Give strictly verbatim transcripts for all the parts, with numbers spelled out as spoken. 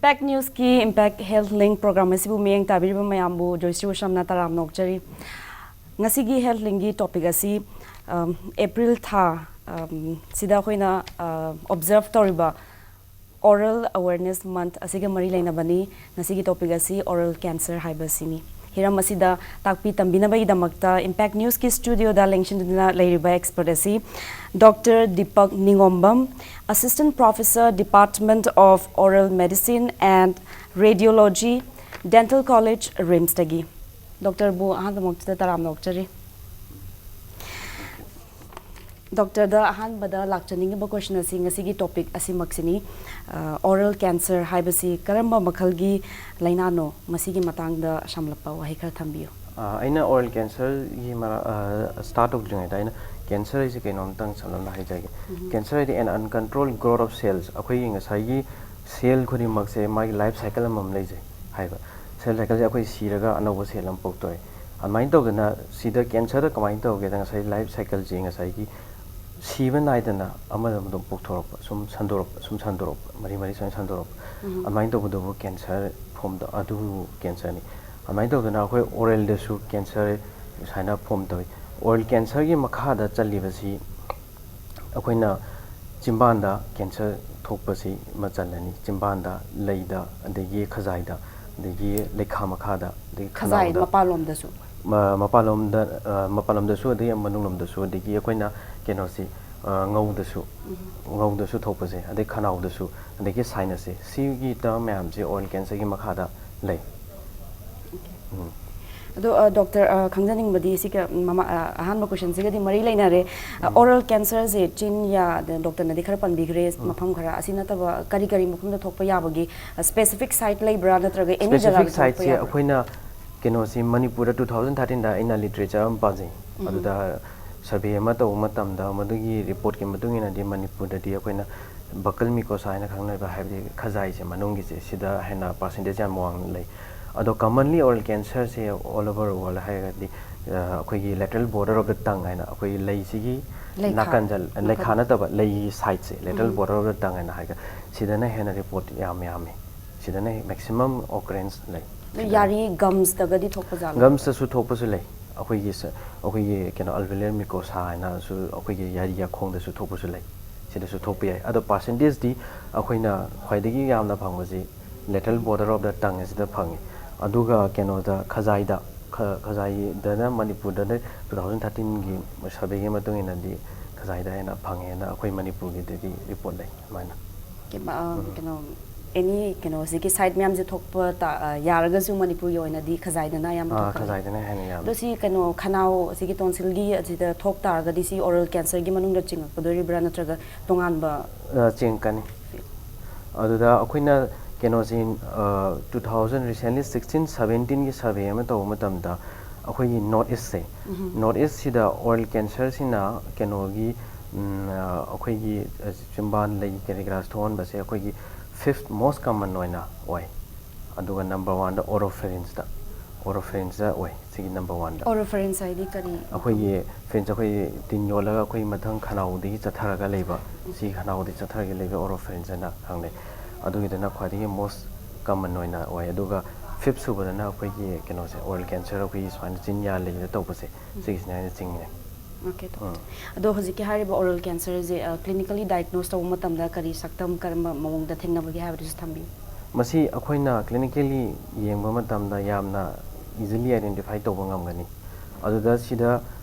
Impact Newsꯀꯤ Impact Health Link program ꯑꯁꯤꯕꯨ ꯃꯤꯠꯌꯦꯡ ꯇꯥꯕꯤꯔꯤꯕ ꯃꯌꯥꯝꯕꯨ ꯖꯣꯏꯁ꯭ꯔꯤ ꯋꯥꯁꯝꯅ ꯇꯔꯥꯝꯅ ꯑꯣꯛꯆꯔꯤ꯫ ꯉꯁꯤꯒꯤ Health Linkꯀꯤ topic ꯑꯁꯤ, ꯑꯝ, April ꯊꯥ, ꯑꯝ, ꯁꯤꯗ ꯑꯩꯈꯣꯏꯅ, ꯑ, observe ꯇꯧꯔꯤꯕ Oral Awareness Month ꯑꯁꯤꯒ ꯃꯔꯤ ꯂꯩꯅꯕꯅꯤ꯫ ꯉꯁꯤꯒꯤ topic ꯑꯁꯤ oral cancer ꯍꯥꯏꯕꯁꯤꯅꯤ꯫ ꯍꯤꯔꯝ ꯑꯁꯤꯗ ꯇꯥꯛꯄꯤ ꯇꯝꯕꯤꯅꯕꯒꯤꯗꯃꯛꯇ Impact Newsꯀꯤ studioꯗ ꯂꯦꯡꯁꯤꯟꯗꯨꯅ ꯂꯩꯔꯤꯕ expert ꯑꯁꯤ Doctor Deepak ꯅꯤꯉꯣꯝꯕꯝ, Assistant Professor, Department of Oral Medicine and Radiology, Dental College, RIMSꯇꯒꯤ꯫ Doctorꯕꯨ ꯑꯍꯥꯟꯕꯃꯛꯇꯗ ꯇꯔꯥꯝꯅ ꯑꯣꯛꯆꯔꯤ꯫ Doctorꯗ ꯑꯍꯥꯟꯕꯗ ꯂꯥꯛꯆꯅꯤꯡꯉꯤꯕ question ꯑꯁꯤ ꯉꯁꯤꯒꯤ topic ꯑꯁꯤꯃꯛꯁꯤꯅꯤ꯫ ꯑ, oral cancer ꯍꯥꯏꯕꯁꯤ ꯀꯔꯝꯕ ꯃꯈꯜꯒꯤ ꯂꯥꯏꯅꯥꯅꯣ? ꯃꯁꯤꯒꯤ ꯃꯇꯥꯡꯗ ꯁꯝꯂꯞꯄ ꯋꯥꯍꯩ ꯈꯔ ꯊꯝꯕꯤꯌꯨ꯫ ꯑ, ꯑꯩꯅ oral cancerꯒꯤ ꯃꯔ-, ꯑ, start ꯇꯧꯗ꯭ꯔꯤꯉꯩꯗ ꯑꯩꯅ cancer ꯍꯥꯏꯁꯦ ꯀꯩꯅꯣ ꯑꯝꯇꯪ ꯁꯝꯂꯞꯅ ꯍꯥꯏꯖꯒꯦ꯫ ꯎꯝ꯫ Cancer ꯍꯥꯏꯗꯤ an uncontrolled growth of cells, ꯑꯩꯈꯣꯏꯒꯤ ꯉꯁꯥꯏꯒꯤ cell ꯈꯨꯗꯤꯡꯃꯛꯁꯦ ꯃꯥꯒꯤ life cycle ꯑꯃꯃꯝ ꯂꯩꯖꯩ ꯍꯥꯏꯕ꯫ Cell cycleꯁꯦ ꯑꯩꯈꯣꯏ ꯁꯤꯔꯒ ꯑꯅꯧꯕ cell ꯑꯃ ꯄꯣꯛꯊꯣꯛꯑꯦ꯫ ꯑꯗꯨꯃꯥꯏꯅ ꯇꯧꯗꯅ ꯁꯤꯗ cancerꯗ ꯀꯃꯥꯏꯅ ꯇꯧꯒꯦꯗ, ꯉꯁꯥꯏ life cycleꯁꯦ ꯉꯁꯥꯏꯒꯤ ꯁꯤꯕ ꯅꯥꯏꯗꯅ ꯑꯃꯗ ꯑꯃꯗ ꯄꯣꯛꯊꯣꯔꯛꯄ, ꯁꯨꯝ ꯁꯟꯗꯣꯔꯛꯄ, ꯁꯨꯝ ꯁꯟꯗꯣꯔꯛꯄ, ꯃꯔꯤ ꯃꯔꯤ ꯁꯨꯃꯥꯏꯅ ꯁꯟꯗꯣꯔꯛꯄ꯫ ꯎꯝ꯫ ꯑꯗꯨꯃꯥꯏꯅ ꯇꯧꯕꯗꯨꯕꯨ cancer form ꯇꯧ-, ꯑꯗꯨꯕꯨ cancerꯅꯤ꯫ ꯑꯗꯨꯃꯥꯏꯅ ꯇꯧꯗꯅ ꯑꯩꯈꯣꯏ oralꯗꯁꯨ cancer ꯁꯨꯃꯥꯏꯅ form ꯇꯧꯏ꯫ Oral cancerꯒꯤ ꯃꯈꯥꯗ ꯆꯜꯂꯤꯕꯁꯤ ꯑꯩꯈꯣꯏꯅ ꯆꯤꯝꯕꯥꯟꯗ cancer ꯊꯣꯛꯄꯁꯤ ꯑꯃ ꯆꯜꯂꯅꯤ꯫ ꯆꯤꯝꯕꯥꯟꯗ, ꯂꯩꯗ, ꯑꯗꯒꯤ ꯈꯖꯥꯏꯗ, ꯑꯗꯒꯤ ꯂꯩꯈꯥ ꯃꯈꯥꯗ, ꯑꯗꯒꯤ ꯈꯖꯥꯏ ꯈꯅꯥꯎꯗ꯫ ꯃꯄꯥꯟꯂꯣꯝꯗꯁꯨ? ꯃ-, ꯃꯄꯥꯟꯂꯣꯝꯗ, ꯑ, ꯃꯄꯥꯟꯂꯣꯝꯗꯁꯨ, ꯑꯗꯒꯤ ꯃꯅꯨꯡꯂꯣꯝꯗꯁꯨ, ꯑꯗꯒꯤ ꯑꯩꯈꯣꯏꯅ ꯀꯩꯅꯣꯁꯤ, ꯑ, ꯉꯧꯗꯁꯨ, ꯎꯝ꯫ ꯉꯧꯗꯁꯨ ꯊꯣꯛꯄꯁꯦ, ꯑꯗꯩ ꯈꯅꯥꯎꯗꯁꯨ, ꯑꯗꯒꯤ sinusꯁꯦ, ꯁꯤꯒꯤ term ꯃꯌꯥꯝꯁꯦ oral cancerꯒꯤ ꯃꯈꯥꯗ ꯂꯩ꯫ ꯎꯝ꯫ ꯑꯗꯣ, ꯑ, Doctor, ꯑ, ꯈꯪꯖꯅꯤꯡꯕꯗꯤ ꯁꯤꯒ ꯃꯃꯥ-, ꯑ, ꯑꯍꯥꯟꯕ questionꯁꯤꯒꯗꯤ ꯃꯔꯤ ꯂꯩꯅꯔꯦ꯫ ꯑ, ꯎꯝ꯫ Oral cancerꯁꯦ ꯆꯤꯟ, ꯌꯥ, ꯑꯗ doctorꯅꯗꯤ ꯈꯔ ꯄꯟꯕꯤꯈ꯭ꯔꯦ, ꯎꯝ꯫ ꯃꯐꯝ ꯈꯔ, ꯑꯁꯤ ꯅꯠꯇꯕ ꯀꯔꯤ ꯀꯔꯤ ꯃꯐꯝꯗ ꯊꯣꯛꯄ ꯌꯥꯕꯒꯦ? ꯑ, specific site ꯂꯩꯕ꯭ꯔꯥ, ꯅꯠꯇ꯭ꯔꯒ any specific ꯖꯒꯥꯗ ꯊꯣꯛꯄ siteꯁꯦ ꯌꯥꯕ꯭ꯔꯥ? ꯑꯩꯈꯣꯏꯅ ꯀꯩꯅꯣꯁꯤ ꯃꯅꯤꯄꯨꯔꯗ two thousand thirteenꯗ ꯑꯩꯅ literature ꯑꯃ ꯄꯥꯖꯩ꯫ ꯎꯝ꯫ ꯑꯗꯨꯗ survey ꯑꯃ ꯇꯧꯕ ꯃꯇꯝꯗ ꯃꯗꯨꯒꯤ reportꯀꯤ ꯃꯇꯨꯡ ꯏꯟꯅꯗꯤ ꯃꯅꯤꯄꯨꯔꯗꯗꯤ ꯑꯩꯈꯣꯏꯅ buccal mucosa ꯍꯥꯏꯅ ꯈꯪꯅꯔꯤꯕ, ꯍꯥꯏꯕꯗꯤ ꯈꯖꯥꯏꯁꯦ ꯃꯅꯨꯡꯒꯤꯁꯦ, ꯁꯤꯗ ꯍꯦꯟꯅ percentage ꯌꯥꯝ ꯋꯥꯡꯅ ꯂꯩ꯫ ꯑꯗꯣ commonly oral cancerꯁꯦ all over world ꯍꯥꯏꯔꯒꯗꯤ, ꯑ, ꯑꯩꯈꯣꯏꯒꯤ lateral border of the tongue ꯍꯥꯏꯅ ꯑꯩꯈꯣꯏꯒꯤ ꯂꯩꯁꯤꯒꯤ ꯂꯩꯈꯥ꯫ ꯅꯥꯀꯟꯗ, ꯅꯥꯀꯟ꯫ ꯂꯩꯈꯥ ꯅꯠꯇꯕ, ꯂꯩꯒꯤ sideꯁꯦ, lateral um. Border of the tongue ꯍꯥꯏꯅ ꯍꯥꯏꯔꯒ, ꯁꯤꯗꯅ ꯍꯦꯟꯅ report ꯌꯥꯝ ꯌꯥꯝꯃꯤ꯫ ꯁꯤꯗꯅ maximum occurrence ꯂꯩ꯫ ꯑꯗꯣ ꯌꯥꯔꯤ gums ꯇꯒꯗꯤ ꯊꯣꯛꯄ ꯖꯥꯠꯂꯣ? Gums ꯇꯁꯨ ꯊꯣꯛꯄꯁꯨ ꯂꯩ꯫ ꯑꯩꯈꯣꯏꯒꯤ ꯁ- ꯑꯩꯈꯣꯏꯒꯤ ꯀꯩꯅꯣ alveolar mucosa ꯍꯥꯏꯅꯁꯨ ꯑꯩꯈꯣꯏꯒꯤ ꯌꯥꯔꯤ ꯌꯥꯈꯣꯡꯗꯁꯨ ꯊꯣꯛꯄꯁꯨ ꯂꯩ꯫ ꯁꯤꯗꯁꯨ ꯊꯣꯛꯄ ꯌꯥꯏ꯫ ꯑꯗꯣ percentage ꯇꯤ ꯑꯩꯈꯣꯏꯅ ꯈ꯭ꯋꯥꯏꯗꯒꯤ ꯌꯥꯝꯅ ꯐꯪꯕꯁꯤ lateral border of the tongue ꯑꯁꯤꯗ ꯐꯪꯉꯤ꯫ ꯑꯗꯨꯒ ꯀꯩꯅꯣꯗ ꯈꯖꯥꯏꯗ ꯈ- ꯈꯖꯥꯏꯗꯅ ꯃꯅꯤꯄꯨꯔꯗꯅ two thousand thirteen ꯒꯤ survey ꯒꯤ ꯃꯇꯨꯡ ꯏꯟꯅꯗꯤ ꯈꯖꯥꯏꯗ ꯍꯦꯟꯅ ꯐꯪꯉꯦꯅ ꯑꯩꯈꯣꯏ ꯃꯅꯤꯄꯨꯔꯒꯤꯗꯗꯤ report ꯂꯩ ꯑꯗꯨꯃꯥꯏꯅ꯫ ꯀꯩ- ꯑ, ꯀꯩꯅꯣ, ꯑꯦꯅꯤ ꯀꯩꯅꯣ ꯁꯤꯒꯤ side ꯃꯌꯥꯝꯁꯦ ꯊꯣꯛꯄ ꯇꯥ- ꯑ, ꯌꯥꯔꯒꯁꯨ ꯃꯅꯤꯄꯨꯔꯒꯤ ꯑꯣꯏꯅꯗꯤ ꯈꯖꯥꯏꯗꯅ ꯑꯌꯥꯝꯕ ꯑꯥ, ꯊꯣꯛꯀꯜꯂꯤ꯫ ꯈꯖꯥꯏꯗꯅ ꯍꯦꯟꯅ ꯌꯥꯝꯃꯤ꯫ ꯑꯗꯣ ꯁꯤ ꯀꯩꯅꯣ ꯈꯅꯥꯎ ꯁꯤꯒꯤ tonsil ꯒꯤ ꯑꯁꯤꯗ ꯊꯣꯛ ꯇꯥꯔꯒꯗꯤ ꯁꯤ oral cancer ꯒꯤ ꯃꯅꯨꯡꯗ ꯆꯤꯡꯉꯛꯀꯗꯣꯔꯤꯕ꯭ꯔꯥ ꯅꯠꯇ꯭ꯔꯒ ꯇꯣꯉꯥꯟꯕ? ꯑ, ꯆꯤꯡꯉꯛꯀꯅꯤ꯫ ꯑꯗꯨꯗ ꯑꯩꯈꯣꯏꯅ ꯀꯩꯅꯣꯁꯤ, ꯑ, two thousand, recently sixteen seventeen ꯒꯤ survey ꯑꯃ ꯇꯧꯕ ꯃꯇꯝꯗ ꯑꯩꯈꯣꯏꯒꯤ North East ꯁꯦ, North East ꯁꯤꯗ oral cancer ꯁꯤꯅ ꯀꯩꯅꯣꯒꯤ, ꯎꯝ, ꯑ, ꯑꯩꯈꯣꯏꯒꯤ, ꯑ, ꯆꯤꯝꯕꯥꯟ ꯂꯩ ꯀꯔꯤ ꯀꯔꯥ ꯊꯣꯛꯍꯟꯕꯁꯦ ꯑꯩꯈꯣꯏꯒꯤ fifth most common ꯑꯣꯏꯅ ꯑꯣꯏ꯫ ꯑꯗꯨꯒ number one ꯗ oropharynx ꯇ, oropharynx ꯇ ꯑꯣꯏ꯫ ꯁꯤꯒꯤ number one ꯗ꯫ Oropharynx ꯍꯥꯏꯗꯤ ꯀꯔꯤ? ꯑꯩꯈꯣꯏꯒꯤ pharynx ꯑꯩꯈꯣꯏ ꯇꯤꯟ ꯌꯣꯜꯂꯒ ꯑꯩꯈꯣꯏ ꯃꯊꯪ ꯈꯅꯥꯎꯗꯒꯤ ꯆꯠꯊꯔꯒ ꯂꯩꯕ, ꯁꯤ ꯈꯅꯥꯎꯗꯒꯤ ꯆꯠꯊꯔꯒ ꯂꯩꯕ oropharynx ꯍꯥꯏꯅ ꯈꯪꯅꯩ꯫ ꯑꯗꯨꯒꯤꯗꯨꯅ ꯈ꯭ꯋꯥꯏꯗꯒꯤ most common ꯑꯣꯏꯅ ꯑꯣꯏ꯫ ꯑꯗꯨꯒ fifth ꯁꯨꯕꯗꯅ ꯑꯩꯈꯣꯏꯒꯤ ꯀꯩꯅꯣꯁꯦ, oral cancer, ꯑꯩꯈꯣꯏꯒꯤ ꯁꯨꯃꯥꯏꯅ ꯆꯤꯟ ꯌꯥ ꯂꯩꯗ ꯇꯧꯕꯁꯦ, ꯁꯤꯒꯤꯁꯤꯅ ꯍꯥꯏꯅ ꯆꯤꯡꯉꯦ꯫ Okay, doctor. ꯑꯗꯣ ꯍꯧꯖꯤꯛꯀꯤ ꯍꯥꯏꯔꯤꯕ oral cancer ꯁꯦ, ꯑ, clinically diagnose ꯇꯧꯕ ꯃꯇꯝꯗ ꯀꯔꯤ ꯁꯛꯇꯝ ꯀꯔꯝꯕ ꯃꯑꯣꯡꯗ ꯊꯦꯡꯅꯕꯒꯦ ꯍꯥꯏꯕꯗꯨꯁꯨ ꯊꯝꯕꯤꯌꯨ꯫ ꯃꯁꯤ ꯑꯩꯈꯣꯏꯅ clinically ꯌꯦꯡꯕ ꯃꯇꯝꯗ ꯌꯥꯝꯅ easily identify ꯇꯧꯕ ꯉꯝꯒꯅꯤ꯫ ꯑꯗꯨꯗ ꯁꯤꯗ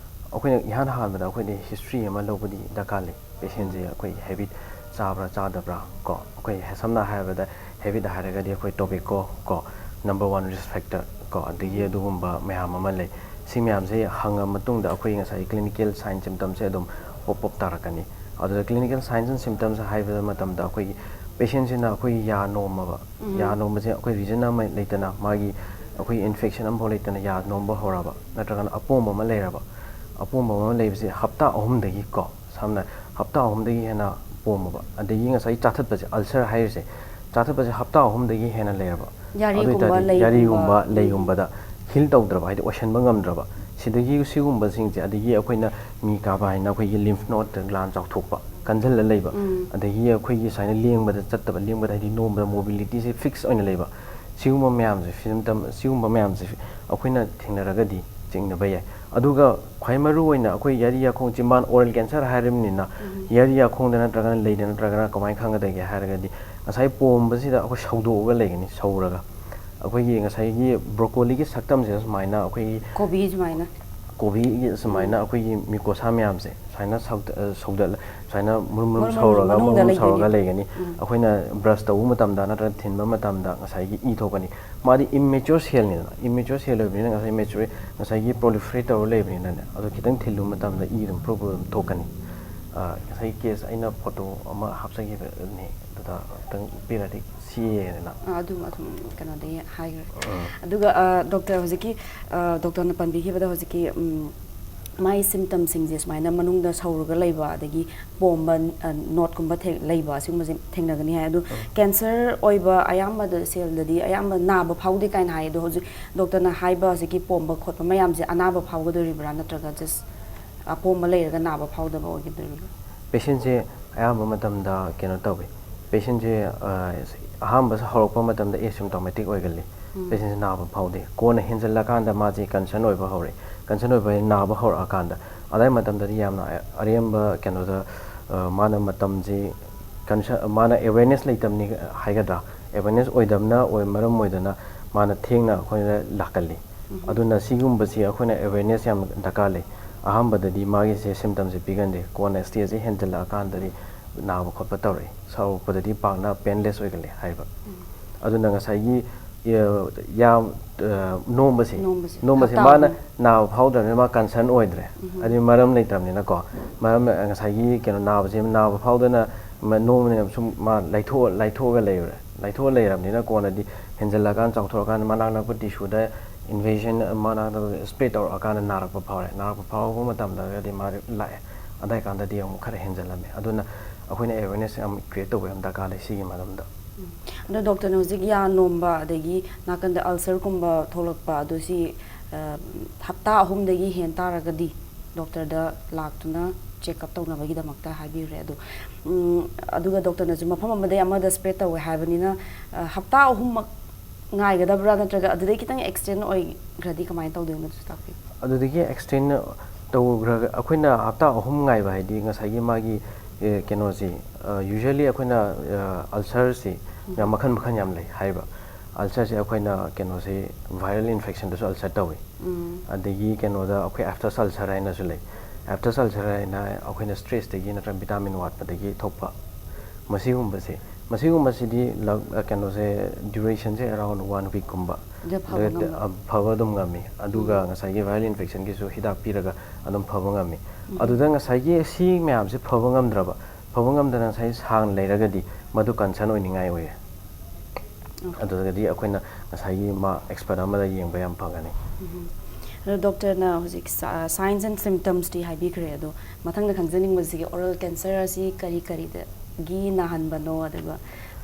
ꯑꯩꯈꯣꯏꯅ ꯏꯍꯥꯟ ꯍꯥꯟꯕꯗ ꯑꯩꯈꯣꯏꯗꯤ history ꯑꯃ ꯂꯧꯕꯗꯤ ꯗꯔꯀꯥꯔ ꯂꯩ꯫ Patient ꯁꯦ ꯑꯩꯈꯣꯏ habit ꯆꯥꯕ꯭ꯔꯥ ꯆꯥꯗꯕ꯭ꯔꯥ ꯀꯣ, ꯑꯩꯈꯣꯏ ꯁꯝꯅ ꯍꯥꯏꯔꯕꯗ habit ꯍꯥꯏꯔꯒꯗꯤ ꯑꯩꯈꯣꯏ tobacco ꯀꯣ, number one risk factor ꯀꯣ, ꯑꯗꯒꯤ ꯑꯗꯨꯒꯨꯝꯕ ꯃꯌꯥꯝ ꯑꯃ ꯂꯩ꯫ ꯁꯤ ꯃꯌꯥꯝꯁꯦ ꯍꯪꯉ ꯃꯇꯨꯡꯗ ꯑꯩꯈꯣꯏ ꯉꯁꯥꯏ clinical sign symptom ꯁꯦ ꯑꯗꯨꯝ pop up ꯇꯥꯔꯛꯀꯅꯤ꯫ ꯑꯗꯨꯗ clinical signs and symptoms ꯍꯥꯏꯕ ꯃꯇꯝꯗ ꯑꯩꯈꯣꯏꯒꯤ patient ꯁꯤꯅ ꯑꯩꯈꯣꯏꯒꯤ ꯌꯥ ꯅꯣꯝꯃꯕ, ꯌꯥ ꯅꯣꯝꯕꯁꯦ ꯑꯩꯈꯣꯏ reason ꯑꯃ ꯂꯩꯇꯅ, ꯃꯥꯒꯤ ꯑꯩꯈꯣꯏ infection ꯑꯃꯐꯥꯎ ꯂꯩꯇꯅ ꯌꯥ ꯅꯣꯝꯕ ꯍꯧꯔꯕ, ꯅꯠꯇ꯭ꯔꯒꯅ ꯑꯄꯣꯝꯕ ꯑꯃ ꯂꯩꯔꯕ, ꯑꯄꯣꯝꯕ ꯑꯃ ꯂꯩꯕꯁꯦ ꯍꯞꯇꯥ ꯑꯍꯨꯝꯗꯒꯤ ꯀꯣ, ꯁꯝꯅ ꯍꯞꯇꯥ ꯑꯍꯨꯝꯗꯒꯤ ꯍꯦꯟꯅ ꯄꯣꯝꯃꯕ, ꯑꯗꯒꯤ ꯉꯁꯥꯏ ꯆꯥꯊꯠꯄꯁꯦ, ulcer ꯍꯥꯏꯔꯤꯁꯦ, ꯆꯥꯊꯠꯄꯁꯦ ꯍꯞꯇꯥ ꯑꯍꯨꯝꯗꯒꯤ ꯍꯦꯟꯅ ꯂꯩꯔꯕ, ꯑꯗꯨ ꯌꯥꯔꯤꯒꯨꯝꯕ, ꯑꯣꯏꯇꯥꯔꯗꯤ ꯂꯩꯒꯨꯝꯕ, ꯌꯥꯔꯤꯒꯨꯝꯕ, ꯎꯝ꯫ ꯂꯩꯒꯨꯝꯕꯗ heal ꯇꯧꯗ꯭ꯔꯕ, ꯍꯥꯏꯗꯤ ꯑꯣꯏꯁꯟꯕ ꯉꯝꯗ꯭ꯔꯕ, ꯁꯤꯗꯒꯤ ꯁꯤꯒꯨꯝꯕꯁꯤꯡꯁꯦ, ꯑꯗꯒꯤ ꯑꯩꯈꯣꯏꯅ ꯃꯤ ꯀꯥꯕ ꯍꯥꯏꯅ ꯑꯩꯈꯣꯏꯒꯤ ꯂꯤꯝꯐ ꯅꯣꯠ ꯒ꯭ꯂꯥꯟ ꯆꯥꯎꯊꯣꯛꯄ, ꯀꯟꯁꯤꯜꯂ ꯂꯩꯕ, ꯑꯗꯒꯤ ꯑꯩꯈꯣꯏꯒꯤ ꯁꯨꯃꯥꯏꯅ ꯂꯦꯡꯕꯗ ꯆꯠꯇꯕ, ꯂꯦꯡꯕꯗ ꯍꯥꯏꯗꯤ ꯅꯣꯝꯕꯗ ꯃꯣꯕꯤꯂꯤꯇꯤꯁꯦ ꯐꯤꯛꯁ ꯑꯣꯏꯅ ꯂꯩꯕ, ꯁꯤꯒꯨꯝꯕ ꯃꯌꯥꯝꯁꯦ ꯁꯤꯝꯇꯝ, ꯁꯤꯒꯨꯝꯕ ꯃꯌꯥꯝꯁꯦ ꯑꯩꯈꯣꯏꯅ ꯊꯦꯡꯅꯔꯒꯗꯤ ꯆꯤꯡꯅꯕ ꯌꯥꯏ꯫ ꯑꯗꯨꯒ ꯈ꯭ꯋꯥꯏ ꯃꯔꯨ ꯑꯣꯏꯅ ꯑꯩꯈꯣꯏ ꯌꯥꯔꯤ ꯌꯥꯈꯣꯡ ꯆꯤꯝꯕꯥꯟ ꯑꯣꯔꯦꯜ ꯀꯦꯟꯁꯔ ꯍꯥꯏꯔꯕꯅꯤꯅ, ꯌꯥꯔꯤ ꯌꯥꯈꯣꯡꯗ ꯅꯠꯇ꯭ꯔꯒꯅ ꯂꯩꯗ ꯅꯠꯇ꯭ꯔꯒꯅ ꯀꯃꯥꯏꯅ ꯈꯪꯒꯗꯒꯦ ꯍꯥꯏꯔꯒꯗꯤ, ꯉꯁꯥꯏ ꯄꯣꯝꯕꯁꯤꯗ ꯑꯩꯈꯣꯏ ꯁꯧꯗꯣꯛꯑꯒ ꯂꯩꯒꯅꯤ, ꯁꯧꯔꯒ ꯑꯩꯈꯣꯏꯒꯤ ꯉꯁꯥꯏꯒꯤ ꯕ꯭ꯔꯣꯀꯣꯂꯤꯒꯤ ꯁꯛꯇꯝꯁꯤꯗ ꯁꯨꯃꯥꯏꯅ ꯑꯩꯈꯣꯏꯒꯤ ꯀꯣꯕꯤ ꯁꯨꯃꯥꯏꯅ꯫ ꯀꯣꯕꯤꯒꯤ ꯁꯨꯃꯥꯏꯅ ꯑꯩꯈꯣꯏꯒꯤ ꯃꯤꯀꯣꯁꯥ ꯃꯌꯥꯝꯁꯦ ꯁꯨꯃꯥꯏꯅ ꯁꯧꯗ-, ꯑ, ꯁꯧꯗꯠꯂ-, ꯁꯨꯃꯥꯏꯅ ꯃꯨꯔꯨꯝ ꯃꯨꯔꯨꯝ ꯃꯔꯨ- ꯁꯧꯔꯒ ꯃꯅꯨꯡꯗ ꯃꯨꯔꯨꯝ ꯁꯧꯔꯒ ꯂꯩꯗꯣꯏꯅꯦꯕ꯫ ꯂꯩꯒꯅꯤ꯫ ꯑꯩꯈꯣꯏꯅ ꯕ꯭ꯔꯁ ꯇꯧꯕ ꯃꯇꯝꯗ ꯅꯠꯇ꯭ꯔꯒ ꯊꯤꯟꯕ ꯃꯇꯝꯗ ꯉꯁꯥꯏꯒꯤ ꯏ ꯊꯣꯛꯀꯅꯤ꯫ ꯃꯥꯗꯤ ꯏꯝꯃꯦꯆ꯭ꯌꯣꯔ ꯁꯦꯜꯅꯤꯗꯅ, ꯏꯝꯃꯦꯆ꯭ꯌꯣꯔ ꯁꯦꯜ ꯑꯣꯏꯕꯅꯤꯅ ꯉꯁꯥꯏ ꯃꯦꯆ꯭ꯌꯣꯔ, ꯉꯁꯥꯏꯒꯤ ꯄ꯭ꯔꯣꯂꯤꯐꯔꯦꯠ ꯇꯧꯔ ꯂꯩꯕꯅꯤꯅꯅꯦ, ꯑꯗꯣ ꯈꯤꯇꯪ ꯊꯤꯜꯂꯨꯕ ꯃꯇꯝꯗ ꯏ ꯑꯗꯨꯝ ꯄ꯭ꯔꯨꯞ ꯑꯗꯨꯝ ꯊꯣꯛꯀꯅꯤ꯫ ꯑ, ꯉꯁꯥꯏꯒꯤ ꯀꯦꯁ ꯑꯩꯅ ꯐꯣꯇꯣ ꯑꯃ ꯍꯥꯞꯆꯈꯤꯕꯅꯦ, ꯑꯗꯨꯗ ꯑꯝꯇꯪ ꯄꯤꯔꯗꯤ ꯁꯤ ꯌꯦꯡꯉꯦꯗꯅ꯫ ꯑꯥ, ꯑꯗꯨꯝ ꯑꯗꯨꯝ ꯀꯩꯅꯣꯗꯒꯤ ꯍꯥꯏꯈ꯭ꯔꯦ꯫ ꯑꯗꯨꯒ, ꯑ, ꯗꯣꯛꯇꯔ, ꯍꯧꯖꯤꯛꯀꯤ, ꯑ, ꯗꯣꯛꯇꯔꯅ ꯄꯟꯕꯤꯈꯤꯕꯗ ꯍꯧꯖꯤꯛꯀꯤ, ꯎꯝ, ꯃꯥꯏ ꯁꯤꯝꯇꯝꯁꯤꯡꯁꯦ ꯁꯨꯃꯥꯏꯅ ꯃꯅꯨꯡꯗ ꯁꯧꯔꯒ ꯂꯩꯕ, ꯑꯗꯒꯤ ꯄꯣꯝꯕ, ꯑ, ꯅꯣꯠꯀꯨꯝꯕ ꯊꯦꯡ-, ꯂꯩꯕ, ꯑꯁꯤꯒꯨꯝꯕꯁꯦ ꯊꯦꯡꯅꯒꯅꯤ ꯍꯥꯏ꯫ ꯑꯗꯨ ꯀꯦꯟꯁꯔ ꯑꯣꯏꯕ ꯑꯌꯥꯝꯕꯗ ꯁꯦꯜꯗꯗꯤ ꯑꯌꯥꯝꯕ ꯅꯥꯕ ꯐꯥꯎꯗꯦ ꯀꯥꯏꯅ ꯍꯥꯏ꯫ ꯑꯗꯣ ꯍꯧꯖꯤꯛ ꯗꯣꯛꯇꯔꯅ ꯍꯥꯏꯕ ꯍꯧꯖꯤꯛꯀꯤ ꯄꯣꯝꯕ ꯈꯣꯠꯄ ꯃꯌꯥꯝꯁꯦ ꯑꯅꯥꯕ ꯐꯥꯎꯒꯗꯣꯔꯤꯕ꯭ꯔꯥ, ꯅꯠꯇ꯭ꯔꯒ ꯖꯁ ꯑꯄꯣꯝꯕ ꯂꯩꯔꯒ ꯅꯥꯕ ꯐꯥꯎꯗꯕ ꯑꯣꯏꯒꯗꯣꯔꯤꯕ꯭ꯔꯥ? ꯄꯦꯁꯦꯟꯁꯦ ꯑꯌꯥꯝꯕ ꯃꯇꯝꯗ ꯀꯩꯅꯣ ꯇꯧꯋꯤ꯫ ꯄꯦꯁꯦꯟꯁꯦ, ꯑ, ꯑꯍꯥꯟꯕ ꯍꯧꯔꯛꯄ ꯃꯇꯝꯗ ꯑꯦꯁꯤꯝꯇꯣꯃꯦꯇꯤꯛ ꯑꯣꯏꯒꯜꯂꯤ꯫ ꯄꯦꯁꯦꯟꯁꯦ ꯅꯥꯕ ꯐꯥꯎꯗꯦ꯫ ꯀꯣꯟꯅ ꯍꯦꯟꯖꯜꯂꯀꯥꯟꯗ ꯃꯥꯁꯦ ꯀꯟꯁꯔꯟ ꯑꯣꯏꯕ ꯍꯧꯔꯛꯑꯦ꯫ ꯀꯟꯁꯔꯟ ꯑꯣꯏꯕ ꯍꯥꯏꯗꯤ ꯅꯥꯕ ꯍꯧꯔꯛꯑꯀꯥꯟꯗ꯫ ꯑꯗꯥꯏ ꯃꯇꯝꯗꯗꯤ ꯌꯥꯝꯅ ꯑꯔꯦꯝꯕ ꯀꯩꯅꯣꯗ, ꯑ, ꯃꯥꯅ ꯃꯇꯝꯁꯦ ꯀꯟꯁ-, ꯃꯥꯅ ꯑꯦꯋꯦꯔꯅꯦꯁ ꯂꯩꯇꯕꯅꯤ ꯍꯥꯏꯒꯗ꯭ꯔꯥ? ꯑꯦꯋꯦꯔꯅꯦꯁ ꯑꯣꯏꯗꯕꯅ ꯑꯣꯏ-, ꯃꯔꯝ ꯑꯣꯏꯗꯅ ꯃꯥꯅ ꯊꯦꯡꯅ ꯑꯩꯈꯣꯏꯗ ꯂꯥꯛꯀꯜꯂꯤ꯫ ꯑꯗꯨꯅ ꯁꯤꯒꯨꯝꯕꯁꯤ ꯑꯩꯈꯣꯏꯅ ꯑꯦꯋꯦꯔꯅꯦꯁ ꯌꯥꯝ ꯗꯔꯀꯥꯔ ꯂꯩ꯫ ꯑꯍꯥꯟꯕꯗꯗꯤ ꯃꯥꯒꯤꯁꯦ ꯁꯤꯝꯇꯝꯁꯦ ꯄꯤꯒꯟꯗꯦ, ꯀꯣꯟꯅ ꯁ꯭ꯇꯦꯖꯁꯦ ꯍꯦꯟꯖꯜꯂꯛꯑꯀꯥꯟꯗꯗꯤ ꯅꯥꯕ ꯈꯣꯠꯄ ꯇꯧꯔꯛꯏ꯫ ꯁꯧꯔꯛꯄꯗꯗꯤ ꯄꯥꯛꯅ ꯄꯦꯟꯂꯦꯁ ꯑꯣꯏꯒꯜꯂꯦ ꯍꯥꯏꯕ꯫ ꯑꯗꯨꯅ ꯉꯁꯥꯏꯒꯤ, ꯑ, ꯌꯥꯝ, ꯑ, ꯅꯣꯝꯕꯁꯦ, ꯅꯣꯝꯕꯁꯦ꯫ ꯅꯣꯝꯕꯁꯦ ꯍꯞꯇꯥ ꯃꯥꯅ ꯑꯍꯨꯝ꯫ ꯅꯥꯕ ꯐꯥꯎꯗ꯭ꯔꯕꯅꯤꯅ ꯃꯥ ꯀꯟꯁꯔꯟ ꯑꯣꯏꯗ꯭ꯔꯦ꯫ ꯑꯗꯨꯗꯤ ꯃꯔꯝ ꯂꯩꯇ꯭ꯔꯕꯅꯤꯅꯀꯣ, ꯃꯔꯝ, ꯉꯁꯥꯏꯒꯤ ꯀꯩꯅꯣ ꯅꯥꯕꯁꯦ, ꯅꯥꯕ ꯐꯥꯎꯗꯅ ꯃ-, ꯅꯣꯝꯕꯅꯤꯅ ꯁꯨꯝ ꯃꯥ ꯂꯥꯏꯊꯣꯛ-, ꯂꯥꯏꯊꯣꯛꯑꯒ ꯂꯩꯔꯦ꯫ ꯂꯥꯏꯊꯣꯛꯑ ꯂꯩꯔꯕꯅꯤꯅ ꯀꯣꯟꯅꯗꯤ ꯍꯦꯟꯖꯜꯂꯀꯥꯟꯗ, ꯆꯥꯎꯊꯣꯔꯛꯀꯥꯟꯗ ꯃꯅꯥꯛ ꯅꯛꯄ ꯇꯤꯁꯨꯗ ꯏꯟꯚꯦꯖꯟ, ꯃꯅꯥꯛ ꯅꯛꯄ ꯁ꯭ꯄ꯭ꯔꯦꯗ ꯇꯧꯔꯛꯑꯀꯥꯟꯗ ꯅꯥꯔꯛꯄ ꯐꯥꯎꯔꯦ꯫ ꯅꯥꯔꯛꯄ ꯐꯥꯎꯔꯛꯄ ꯃꯇꯝꯗꯒꯗꯤ ꯃꯥꯗꯤ ꯂꯥꯛꯑꯦ꯫ ꯑꯗꯥꯏ ꯀꯥꯟꯗꯗꯤ ꯑꯃꯨꯛ ꯈꯔ ꯍꯦꯟꯖꯜꯂꯝꯃꯦ꯫ ꯑꯗꯨꯅ ꯑꯩꯈꯣꯏꯅ ꯑꯦꯋꯦꯔꯅꯦꯁ ꯌꯥꯝ ꯀ꯭ꯔꯤꯌꯦꯠ ꯇꯧꯕ ꯌꯥꯝ ꯗꯔꯀꯥꯔ ꯂꯩ ꯁꯤꯒꯤ ꯃꯔꯝꯗ꯫ ꯑꯗꯣ ꯗꯣꯛꯇꯔꯅ ꯍꯧꯖꯤꯛ ꯌꯥ ꯅꯣꯝꯕ ꯑꯗꯒꯤ ꯅꯥꯀꯟꯗ ꯑꯜꯁꯔꯒꯨꯝꯕ ꯊꯣꯛꯂꯛꯄ, ꯑꯗꯣ ꯁꯤ ꯍꯞꯇꯥ ꯑꯍꯨꯝꯗꯒꯤ ꯍꯦꯟ ꯇꯥꯔꯒꯗꯤ ꯗꯣꯛꯇꯔꯗ ꯂꯥꯛꯇꯨꯅ ꯆꯦꯛꯑꯞ ꯇꯧꯅꯕꯒꯤꯗꯃꯛꯇ ꯍꯥꯏꯕꯤꯈ꯭ꯔꯦ꯫ ꯑꯗꯣ ꯎꯝ, ꯑꯗꯨꯒ ꯗꯣꯛꯇꯔꯅꯁꯨ ꯃꯐꯝ ꯑꯃꯗꯒꯤ ꯑꯃꯗ ꯁ꯭ꯄ꯭ꯔꯦꯗ ꯇꯧꯋꯦ ꯍꯥꯏꯕꯅꯤꯅ, ꯑ, ꯍꯞꯇꯥ ꯑꯍꯨꯝꯃꯛ ꯉꯥꯏꯒꯗꯕ꯭ꯔꯥ, ꯅꯠꯇ꯭ꯔꯒ ꯑꯗꯨꯗꯩ ꯈꯤꯇꯪ ꯑꯦꯛꯁꯇꯦꯟ ꯑꯣꯏꯈ꯭ꯔꯗꯤ ꯀꯃꯥꯏꯅ ꯇꯧꯗꯣꯏꯅꯣ? ꯑꯗꯨꯁꯨ ꯇꯥꯛꯄꯤꯌꯨ꯫ ꯑꯗꯨꯗꯒꯤ ꯑꯦꯛꯁꯇꯦꯟ ꯇꯧꯈ꯭ꯔꯒ, ꯑꯩꯈꯣꯏꯅ ꯍꯞꯇꯥ ꯑꯍꯨꯝ ꯉꯥꯏꯕ ꯍꯥꯏꯗꯤ ꯉꯁꯥꯏꯒꯤ ꯃꯥꯒꯤ, ꯑꯦ, ꯀꯩꯅꯣꯁꯤ, ꯌꯨꯖ꯭ꯋꯦꯂꯤ ꯑꯩꯈꯣꯏꯅ, ꯑꯜꯁꯔꯁꯤ ꯌꯥꯝ ꯃꯈꯜ ꯃꯈꯜ ꯌꯥꯝ ꯂꯩ ꯍꯥꯏꯔꯤꯕ꯫ ꯑꯜꯁꯔꯁꯦ ꯑꯩꯈꯣꯏꯅ ꯀꯩꯅꯣꯁꯦ, ꯚꯥꯏꯔꯦꯜ ꯏꯟꯐꯦꯛꯁꯟꯗꯁꯨ ꯑꯜꯁꯔ ꯇꯧꯏ꯫ ꯎꯝ꯫ ꯑꯗꯒꯤ ꯀꯩꯅꯣꯗ ꯑꯩꯈꯣꯏ ꯑꯦꯐꯇꯁ ꯑꯜꯁꯔ ꯍꯥꯏꯅꯁꯨ ꯂꯩ꯫ ꯑꯦꯐꯇꯁ ꯑꯜꯁꯔ ꯍꯥꯏꯅ ꯑꯩꯈꯣꯏꯅ ꯁ꯭ꯇ꯭ꯔꯦꯁꯇꯒꯤ ꯅꯠꯇ꯭ꯔꯒ ꯚꯤꯇꯥꯃꯤꯟ ꯋꯥꯠꯄꯗꯒꯤ ꯊꯣꯛꯄ ꯃꯁꯤꯒꯨꯝꯕꯁꯦ, ꯃꯁꯤꯒꯨꯝꯕꯁꯤꯗꯤ ꯂ-, ꯀꯩꯅꯣꯁꯦ, ꯗ꯭ꯌꯨꯔꯦꯁꯟꯁꯦ ꯑꯦꯔꯥꯎꯟ ꯋꯥꯟ ꯋꯤꯛꯀꯨꯝꯕ ꯐꯕ ꯉꯝꯕ꯫ ꯑ, ꯐꯕ ꯑꯗꯨꯝ ꯉꯝꯃꯤ꯫ ꯑꯗꯨꯒ ꯎꯝ꯫ ꯉꯁꯥꯏꯒꯤ ꯚꯥꯏꯔꯦꯜ ꯏꯟꯐꯦꯛꯁꯟꯒꯤꯁꯨ ꯍꯤꯗꯥꯛ ꯄꯤꯔꯒ ꯑꯗꯨꯝ ꯐꯕ ꯉꯝꯃꯤ꯫ ꯎꯝ꯫ ꯑꯗꯨꯗ ꯉꯁꯥꯏꯒꯤ ꯁꯤ ꯃꯌꯥꯝꯁꯦ ꯐꯕ ꯉꯝꯗ꯭ꯔꯕ, ꯐꯕ ꯉꯝꯗꯅ ꯉꯁꯥꯏ ꯁꯥꯡꯅ ꯂꯩꯔꯒꯗꯤ ꯃꯗꯨ ꯀꯟꯁꯔꯟ ꯑꯣꯏꯅꯤꯡꯉꯥꯏ ꯑꯣꯏꯌꯦ꯫ ꯑꯣꯀꯦ꯫ ꯑꯗꯨꯗꯒꯗꯤ ꯑꯩꯈꯣꯏꯅ ꯉꯁꯥꯏꯒꯤ ꯃꯥ ꯑꯦꯛꯁꯄꯔꯠ ꯑꯃꯗ ꯌꯦꯡꯕ ꯌꯥꯝ ꯐꯒꯅꯤ꯫ ꯎꯝ꯫ ꯑꯗꯣ ꯗꯣꯛꯇꯔꯅ ꯍꯧꯖꯤꯛ ꯁꯥꯏꯟꯁ ꯑꯦꯟ ꯁꯤꯝꯇꯝꯁꯇꯤ ꯍꯥꯏꯕꯤꯈ꯭ꯔꯦ, ꯑꯗꯣ ꯃꯊꯪꯗ ꯈꯪꯖꯅꯤꯡꯕꯁꯤꯒꯤ ꯑꯣꯔꯦꯜ ꯀꯦꯟꯁꯔ ꯑꯁꯤ ꯀꯔꯤ ꯀꯔꯤꯗꯒꯤ ꯅꯥꯍꯟꯕꯅꯣ, ꯑꯗꯨꯒ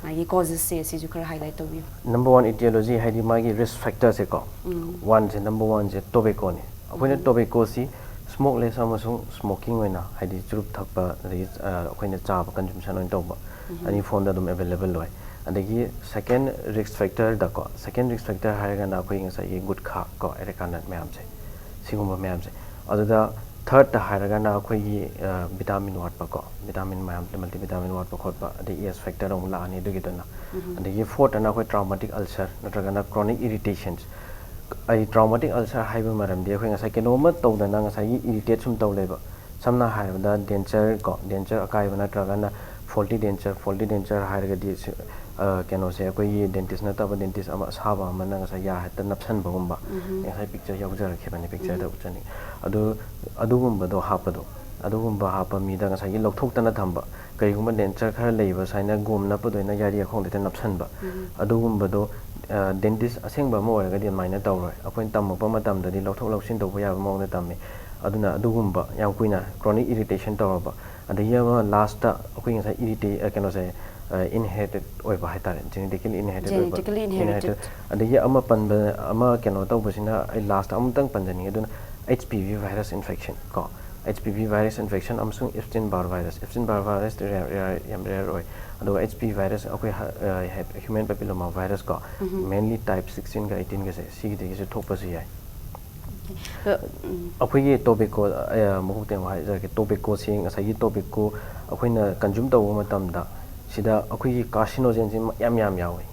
ꯃꯥꯒꯤ ꯀꯣꯖꯦꯁꯁꯦ ꯁꯤꯁꯨ ꯈꯔ ꯍꯥꯏꯂꯥꯏꯠ ꯇꯧꯕꯤꯌꯨ꯫ ꯅꯝꯕꯔ ꯋꯥꯟ ꯏꯇꯤꯌꯣꯂꯣꯖꯤ ꯍꯥꯏꯗꯤ ꯃꯥꯒꯤ ꯔꯤꯁꯛ ꯐꯦꯛꯇꯔꯁꯦꯀꯣ, ꯎꯝ꯫ ꯋꯥꯟꯁꯦ, ꯅꯝꯕꯔ ꯋꯥꯟꯁꯦ ꯇꯣꯕꯦꯀꯣꯅꯤ꯫ ꯑꯩꯈꯣꯏꯅ ꯎꯝ꯫ ꯇꯣꯕꯦꯀꯣꯁꯤ ꯁ꯭ꯃꯣꯛꯂꯦꯁ ꯑꯃꯁꯨꯡ ꯁ꯭ꯃꯣꯀꯤꯡ ꯑꯣꯏꯅ, ꯍꯥꯏꯗꯤ ꯆꯨꯔꯨꯞ ꯊꯛꯄ, ꯑꯗꯒꯤ, ꯑ, ꯑꯩꯈꯣꯏꯅ ꯆꯥꯕ, ꯀꯟꯖꯨꯝꯁꯟ ꯑꯣꯏꯅ ꯇꯧꯕ, ꯎꯝ꯫ ꯑꯅꯤ ꯐꯣꯝꯗ ꯑꯗꯨꯝ ꯑꯦꯕꯦꯂꯦꯕꯜ ꯑꯣꯏ꯫ ꯑꯗꯒꯤ ꯁꯦꯀꯦꯟ ꯔꯤꯁꯛ ꯐꯦꯛꯇꯔꯗꯀꯣ, ꯁꯦꯀꯦꯟ ꯔꯤꯁꯛ ꯐꯦꯛꯇꯔ ꯍꯥꯏꯔꯒꯅ ꯑꯩꯈꯣꯏ ꯉꯁꯥꯏꯒꯤ ꯒꯨꯠꯈꯥ ꯀꯣ, ꯑꯦꯔꯦꯀꯥ ꯅꯠ ꯃꯌꯥꯝꯁꯦ, ꯁꯤꯒꯨꯝꯕ ꯃꯌꯥꯝꯁꯦ꯫ ꯑꯗꯨꯗ ꯊꯔꯠꯇ ꯍꯥꯏꯔꯒꯅ ꯑꯩꯈꯣꯏꯒꯤ, ꯑ, ꯚꯤꯇꯥꯃꯤꯟ ꯋꯥꯠꯄ ꯀꯣ, ꯚꯤꯇꯥꯃꯤꯟ ꯃꯌꯥꯝ, ꯃꯜꯇꯤ ꯚꯤꯇꯥꯃꯤꯟ ꯋꯥꯠꯄ ꯈꯣꯠꯄ, ꯑꯗꯩ ꯑꯦꯖ ꯐꯦꯛꯇꯔ ꯑꯃꯨꯛ ꯂꯥꯛꯑꯅꯤ ꯑꯗꯨꯒꯤꯗꯨꯅ꯫ ꯎꯝ꯫ ꯑꯗꯒꯤ ꯐꯣꯔꯠꯇꯅ ꯑꯩꯈꯣꯏ ꯇ꯭ꯔꯥꯎꯃꯥꯇꯤꯛ ꯑꯜꯁꯔ ꯅꯠꯇ꯭ꯔꯒꯅ ꯀ꯭ꯔꯣꯅꯤꯛ ꯏꯔꯤꯇꯦꯁꯟꯁ꯫ ꯑꯩ ꯇ꯭ꯔꯥꯎꯃꯥꯇꯤꯛ ꯑꯜꯁꯔ ꯍꯥꯏꯕ ꯃꯔꯝꯗꯤ ꯑꯩꯈꯣꯏ ꯉꯁꯥꯏ ꯀꯩꯅꯣꯝꯃ ꯇꯧꯗꯅ ꯉꯁꯥꯏꯒꯤ ꯏꯔꯤꯇꯦꯠ ꯁꯨꯝ ꯇꯧ ꯂꯩꯕ꯫ ꯁꯝꯅ ꯍꯥꯏꯔꯕꯗ ꯗꯦꯟꯆꯔ ꯀꯣ, ꯗꯦꯟꯆꯔ ꯑꯀꯥꯏꯕ ꯅꯠꯇ꯭ꯔꯒꯅ ꯐꯣꯜꯇꯤ ꯗꯦꯟꯆꯔ, ꯐꯣꯜꯇꯤ ꯗꯦꯟꯆꯔ ꯍꯥꯏꯔꯒꯗꯤ ꯁꯤ-, ꯑ, ꯀꯩꯅꯣꯁꯦ, ꯑꯩꯈꯣꯏꯒꯤ ꯗꯦꯟꯇꯤꯁ ꯅꯠꯇꯕ ꯗꯦꯟꯇꯤꯁ ꯑꯃ ꯑꯁꯥꯕ ꯑꯃꯅ ꯉꯁꯥꯏ ꯌꯥ ꯍꯦꯛꯇ ꯅꯞꯁꯟꯕꯒꯨꯝꯕ, ꯎꯝ꯫ ꯉꯁꯥꯏ ꯄꯤꯛꯆꯔ ꯌꯥꯎꯖꯔꯛꯈꯤꯕꯅꯤ, ꯄꯤꯛꯆꯔꯗ ꯎꯝ꯫ ꯎꯠꯆꯅꯤꯡꯉꯤ꯫ ꯑꯗꯨ, ꯑꯗꯨꯒꯨꯝꯕꯗꯣ ꯍꯥꯞꯄꯗꯣ, ꯑꯗꯨꯒꯨꯝꯕ ꯍꯥꯞꯄ ꯃꯤꯗ ꯉꯁꯥꯏꯒꯤ ꯂꯧꯊꯣꯛꯇꯅ ꯊꯝꯕ, ꯀꯔꯤꯒꯨꯝꯕ ꯗꯦꯟꯆꯔ ꯈꯔ ꯂꯩꯕ ꯁꯨꯃꯥꯏꯅ ꯒꯣꯝ ꯅꯞꯄꯗꯣꯏꯅ ꯌꯥꯔꯤ ꯌꯥꯈꯣꯡꯗ ꯍꯦꯛꯇ ꯅꯞꯁꯟꯕ, ꯎꯝ꯫ ꯑꯗꯨꯒꯨꯝꯕꯗꯣ, ꯑ, ꯗꯦꯟꯇꯤꯁ ꯑꯁꯦꯡꯕ ꯑꯃ ꯑꯣꯏꯔꯒꯗꯤ ꯑꯗꯨꯃꯥꯏꯅ ꯇꯧꯔꯣꯏ꯫ ꯑꯩꯈꯣꯏꯅ ꯇꯝꯃꯛꯄ ꯃꯇꯝꯗꯗꯤ ꯂꯧꯊꯣꯛ ꯂꯧꯁꯤꯟ ꯇꯧꯕ ꯌꯥꯕ ꯃꯑꯣꯡꯗ ꯇꯝꯃꯤ꯫ ꯑꯗꯨꯅ ꯑꯗꯨꯒꯨꯝꯕ ꯌꯥꯝ ꯀꯨꯏꯅ ꯀ꯭ꯔꯣꯅꯤꯛ ꯏꯔꯤꯇꯦꯁꯟ ꯇꯧꯔꯕ, ꯑꯗꯒꯤ ꯑꯃ ꯂꯥꯁꯇ ꯑꯩꯈꯣꯏ ꯉꯁꯥꯏ ꯏꯔꯤꯇꯦ-, ꯑ, ꯀꯩꯅꯣꯁꯦ, ꯏꯟꯍꯦꯔꯤꯇꯦꯠ ꯑꯣꯏꯕ ꯍꯥꯏꯇꯥꯔꯦ, ꯖꯦꯅꯦꯇꯤꯀꯦꯂꯤ ꯏꯟꯍꯦꯔꯤꯇꯦꯠ ꯑꯣꯏꯕ꯫ Genetically inherited. ꯑꯗꯒꯤ ꯑꯃ ꯄꯟꯕ, ꯑꯃ ꯀꯩꯅꯣ ꯇꯧꯕꯁꯤꯅ ꯑꯩ ꯂꯥꯁꯇ ꯑꯃꯨꯛꯇꯪ ꯄꯟꯖꯅꯤꯡꯉꯦ, ꯑꯗꯨꯅ H P V virus infection ꯀꯣ꯫ H P V virus infection ꯑꯃꯁꯨꯡ Epstein Barr virus, Epstein Barr virus ꯌꯥꯝ ꯔꯦꯌꯔ ꯑꯣꯏ, ꯑꯗꯨꯒ H P virus ꯑꯩꯈꯣꯏ human papilloma virus ꯀꯣ, mainly type sixteen ꯒ eighteen ꯒꯁꯦ ꯁꯤꯒꯤꯗꯒꯤꯁꯨ ꯊꯣꯛꯄꯁꯨ ꯌꯥꯏ꯫ ꯑꯗꯣ, ꯎꯝ, ꯑꯩꯈꯣꯏꯒꯤ ꯇꯣꯕꯦꯀꯣ, ꯃꯍꯨꯠꯇ ꯑꯃꯨꯛ ꯍꯥꯏꯖꯔꯒꯦ, ꯇꯣꯕꯦꯀꯣꯁꯤ ꯉꯁꯥꯏꯒꯤ ꯇꯣꯕꯦꯀꯣ ꯑꯩꯈꯣꯏꯅ ꯀꯟꯖꯨꯝ ꯇꯧꯕ ꯃꯇꯝꯗ ꯁꯤꯗ ꯑꯩꯈꯣꯏꯒꯤ ꯀꯥꯔꯁꯤꯅꯣꯖꯦꯟꯁꯤ ꯌꯥꯝ ꯌꯥꯝ ꯌꯥꯎꯏ꯫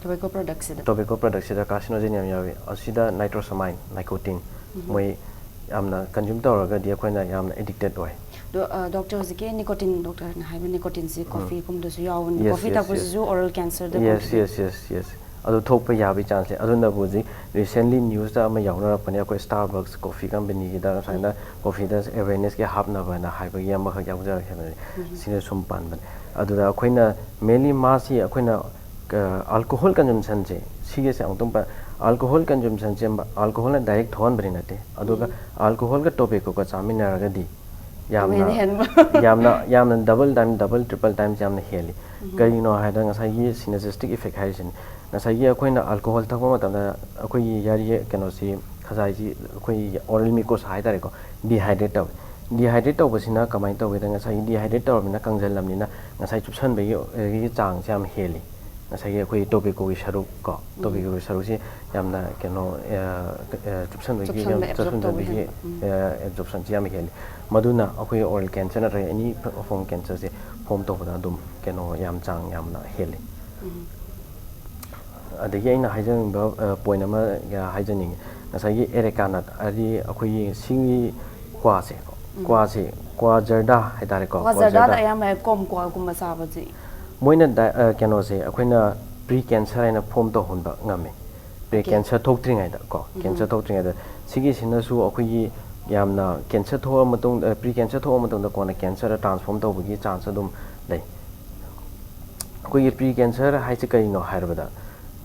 Tobacco productꯁꯤꯗ꯫ Tobacco productꯁꯤꯗ ꯀꯥꯔꯁꯤꯅꯣꯖꯦꯟ ꯌꯥꯝ ꯌꯥꯎꯏ꯫ ꯑꯁꯤꯗ nitrosamine, nicotine, ꯃꯣꯏ ꯌꯥꯝꯅ ꯀꯟꯖꯨꯝ ꯇꯧꯔꯒꯗꯤ ꯑꯩꯈꯣꯏꯅ ꯌꯥꯝꯅ addicted ꯑꯣꯏ꯫ ꯑꯗꯣ, ꯑ, ꯗꯣꯛꯇꯔ, ꯍꯧꯖꯤꯛꯀꯤ nicotineꯒ ꯗꯣꯛꯇꯔꯅ ꯍꯥꯏꯕ nicotineꯁꯤ coffeeꯒꯨꯝꯕꯗꯁꯨ ꯌꯥꯎꯕꯅꯤ꯫ Yes, Coffee yes, ꯊꯛꯄꯁꯤꯁꯨ oral cancerꯗ Yes, contribute yes, yes, yes. ꯑꯗꯨ ꯊꯣꯛꯄ ꯌꯥꯕꯒꯤ chance ꯂꯩ꯫ ꯑꯗꯨꯅꯕꯨ ꯍꯧꯖꯤꯛ recently newsꯇ ꯑꯃ ꯌꯥꯎꯅꯔꯛꯄꯅꯦ, ꯑꯩꯈꯣꯏ Starbucks coffee companyꯒꯤꯗ ꯁꯨꯃꯥꯏꯅ coffeeꯗ awarenessꯀꯤ ꯍꯥꯞꯅꯕꯅ ꯍꯥꯏꯕꯒꯤ ꯑꯃꯈꯛ ꯌꯥꯎꯖꯔꯛꯈꯤꯕꯅꯤ꯫ ꯁꯤꯅ ꯁꯨꯝ ꯄꯥꯟꯕꯅꯤ꯫ ꯑꯗꯨꯗ ꯑꯩꯈꯣꯏꯅ mainly ꯃꯥꯁꯤ ꯑꯩꯈꯣꯏꯅ, ꯑ, alcohol consumptionꯁꯦ, ꯁꯤꯒꯤꯁꯦ ꯑꯃꯨꯛꯇꯪ ꯄ-, alcohol consumptionꯁꯦ alcoholꯅ direct ꯊꯣꯛꯍꯟꯕꯗꯤ ꯅꯠꯇꯦ, ꯑꯗꯨꯒ alcoholꯒ tobaccoꯒ ꯆꯥꯃꯤꯟꯅꯔꯒꯗꯤ ꯌꯥꯝꯅ, ꯍꯦꯟꯅ ꯍꯦꯟꯕ꯫ ꯌꯥꯝꯅ, ꯌꯥꯝꯅ double time, double, triple times ꯌꯥꯝꯅ ꯍꯦꯜꯂꯤ꯫ ꯀꯔꯤꯒꯤꯅꯣ ꯍꯥꯏꯗ ꯉꯁꯥꯏꯒꯤ synergistic effect ꯍꯥꯏꯔꯤꯁꯤꯅꯤ꯫ ꯉꯁꯥꯏꯒꯤ ꯑꯩꯈꯣꯏꯅ alcohol ꯊꯛꯄ ꯃꯇꯝꯗ ꯑꯩꯈꯣꯏꯒꯤ ꯌꯥꯔꯤ ꯀꯩꯅꯣꯁꯤ, ꯈꯖꯥꯏꯁꯤ, ꯑꯩꯈꯣꯏꯒꯤ oral mucosa ꯍꯥꯏꯇꯥꯔꯦꯀꯣ, dehydrate ꯇꯧꯏ꯫ Dehydrate ꯇꯧꯕꯁꯤꯅ ꯀꯃꯥꯏꯅ ꯇꯧꯒꯦꯗ, ꯉꯁꯥꯏꯒꯤ dehydrate ꯇꯧꯔꯕꯅꯤꯅ, ꯀꯪꯁꯤꯜꯂꯕꯅꯤꯅ, ꯉꯁꯥꯏ ꯆꯨꯞꯁꯟꯕꯒꯤ, ꯒꯤ ꯆꯥꯡꯁꯦ ꯌꯥꯝ ꯍꯦꯜꯂꯤ꯫ ꯉꯁꯥꯏꯒꯤ ꯑꯩꯈꯣꯏꯒꯤ tobaccoꯒꯤ ꯁꯔꯨꯛ ꯀꯣ, tobaccoꯒꯤ ꯁꯔꯨꯛꯁꯤ ꯌꯥꯝꯅ ꯀꯩꯅꯣ, ꯑ, ꯑ, ꯆꯨꯞꯁꯟꯕꯒꯤ, ꯆꯨꯞꯁꯟꯕ, absorb ꯇꯧꯕ ꯆꯨꯞꯁꯟꯕꯒꯤ, ꯍꯦꯟꯕ꯫ ꯎꯝ꯫ ꯑ, absorptionꯁꯤ ꯌꯥꯝ ꯍꯦꯜꯂꯤ꯫ ꯃꯗꯨꯅ ꯑꯩꯈꯣꯏ oral cancer ꯅꯠꯇ꯭ꯔꯒ any form cancerꯁꯦ form ꯇꯧꯕꯗ ꯑꯗꯨꯝ ꯀꯩꯅꯣ ꯌꯥꯝ ꯆꯥꯡ ꯌꯥꯝꯅ ꯍꯦꯜꯂꯤ꯫ ꯑꯗꯒꯤ ꯑꯩꯅ ꯍꯥꯏꯖꯅꯤꯡꯕ, ꯑ, point ꯑꯃ, ꯑ, ꯍꯥꯏꯖꯅꯤꯡꯉꯤ꯫ ꯉꯁꯥꯏꯒꯤ areca nut ꯍꯥꯏꯗꯤ ꯑꯩꯈꯣꯏꯒꯤ ꯁꯤꯡꯒꯤ ꯀ꯭ꯋꯥꯁꯦ, ꯀ꯭ꯋꯥꯁꯦ, ꯀ꯭ꯋꯥ ꯖꯔꯗꯥ ꯍꯥꯏꯇꯥꯔꯦꯀꯣ, ꯀ꯭ꯋꯥ ꯋꯥꯖꯔꯗꯥꯗ ꯖꯔꯗꯥ꯫ ꯑꯌꯥꯝꯕ ꯀꯣꯝ ꯀ꯭ꯋꯥꯒꯨꯝꯕ ꯆꯥꯕꯁꯤ꯫ ꯃꯣꯏꯅ ꯗꯥ-, ꯑ, ꯀꯩꯅꯣꯁꯦ ꯑꯩꯈꯣꯏꯅ pre cancer ꯍꯥꯏꯅ form ꯇꯧꯍꯟꯕ ꯉꯝꯃꯦ꯫ Pre Okay. cancer ꯊꯣꯛꯇ꯭ꯔꯤꯉꯩꯗ ꯀꯣ, cancer ꯊꯣꯛꯇ꯭ꯔꯤꯉꯩꯗ꯫ ꯁꯤꯒꯤꯁꯤꯅꯁꯨ ꯑꯩꯈꯣꯏꯒꯤ ꯌꯥꯝꯅ cancer ꯊꯣꯛꯑ ꯃꯇꯨꯡꯗ, pre cancer ꯊꯣꯛꯑ ꯃꯇꯨꯡꯗ ꯀꯣꯟꯅ cancerꯗ transform ꯇꯧꯕꯒꯤ chance ꯑꯗꯨꯝ ꯂꯩ꯫ ꯑꯩꯈꯣꯏꯒꯤ pre cancer ꯍꯥꯏꯁꯦ ꯀꯔꯤꯅꯣ ꯍꯥꯏꯔꯕꯗ,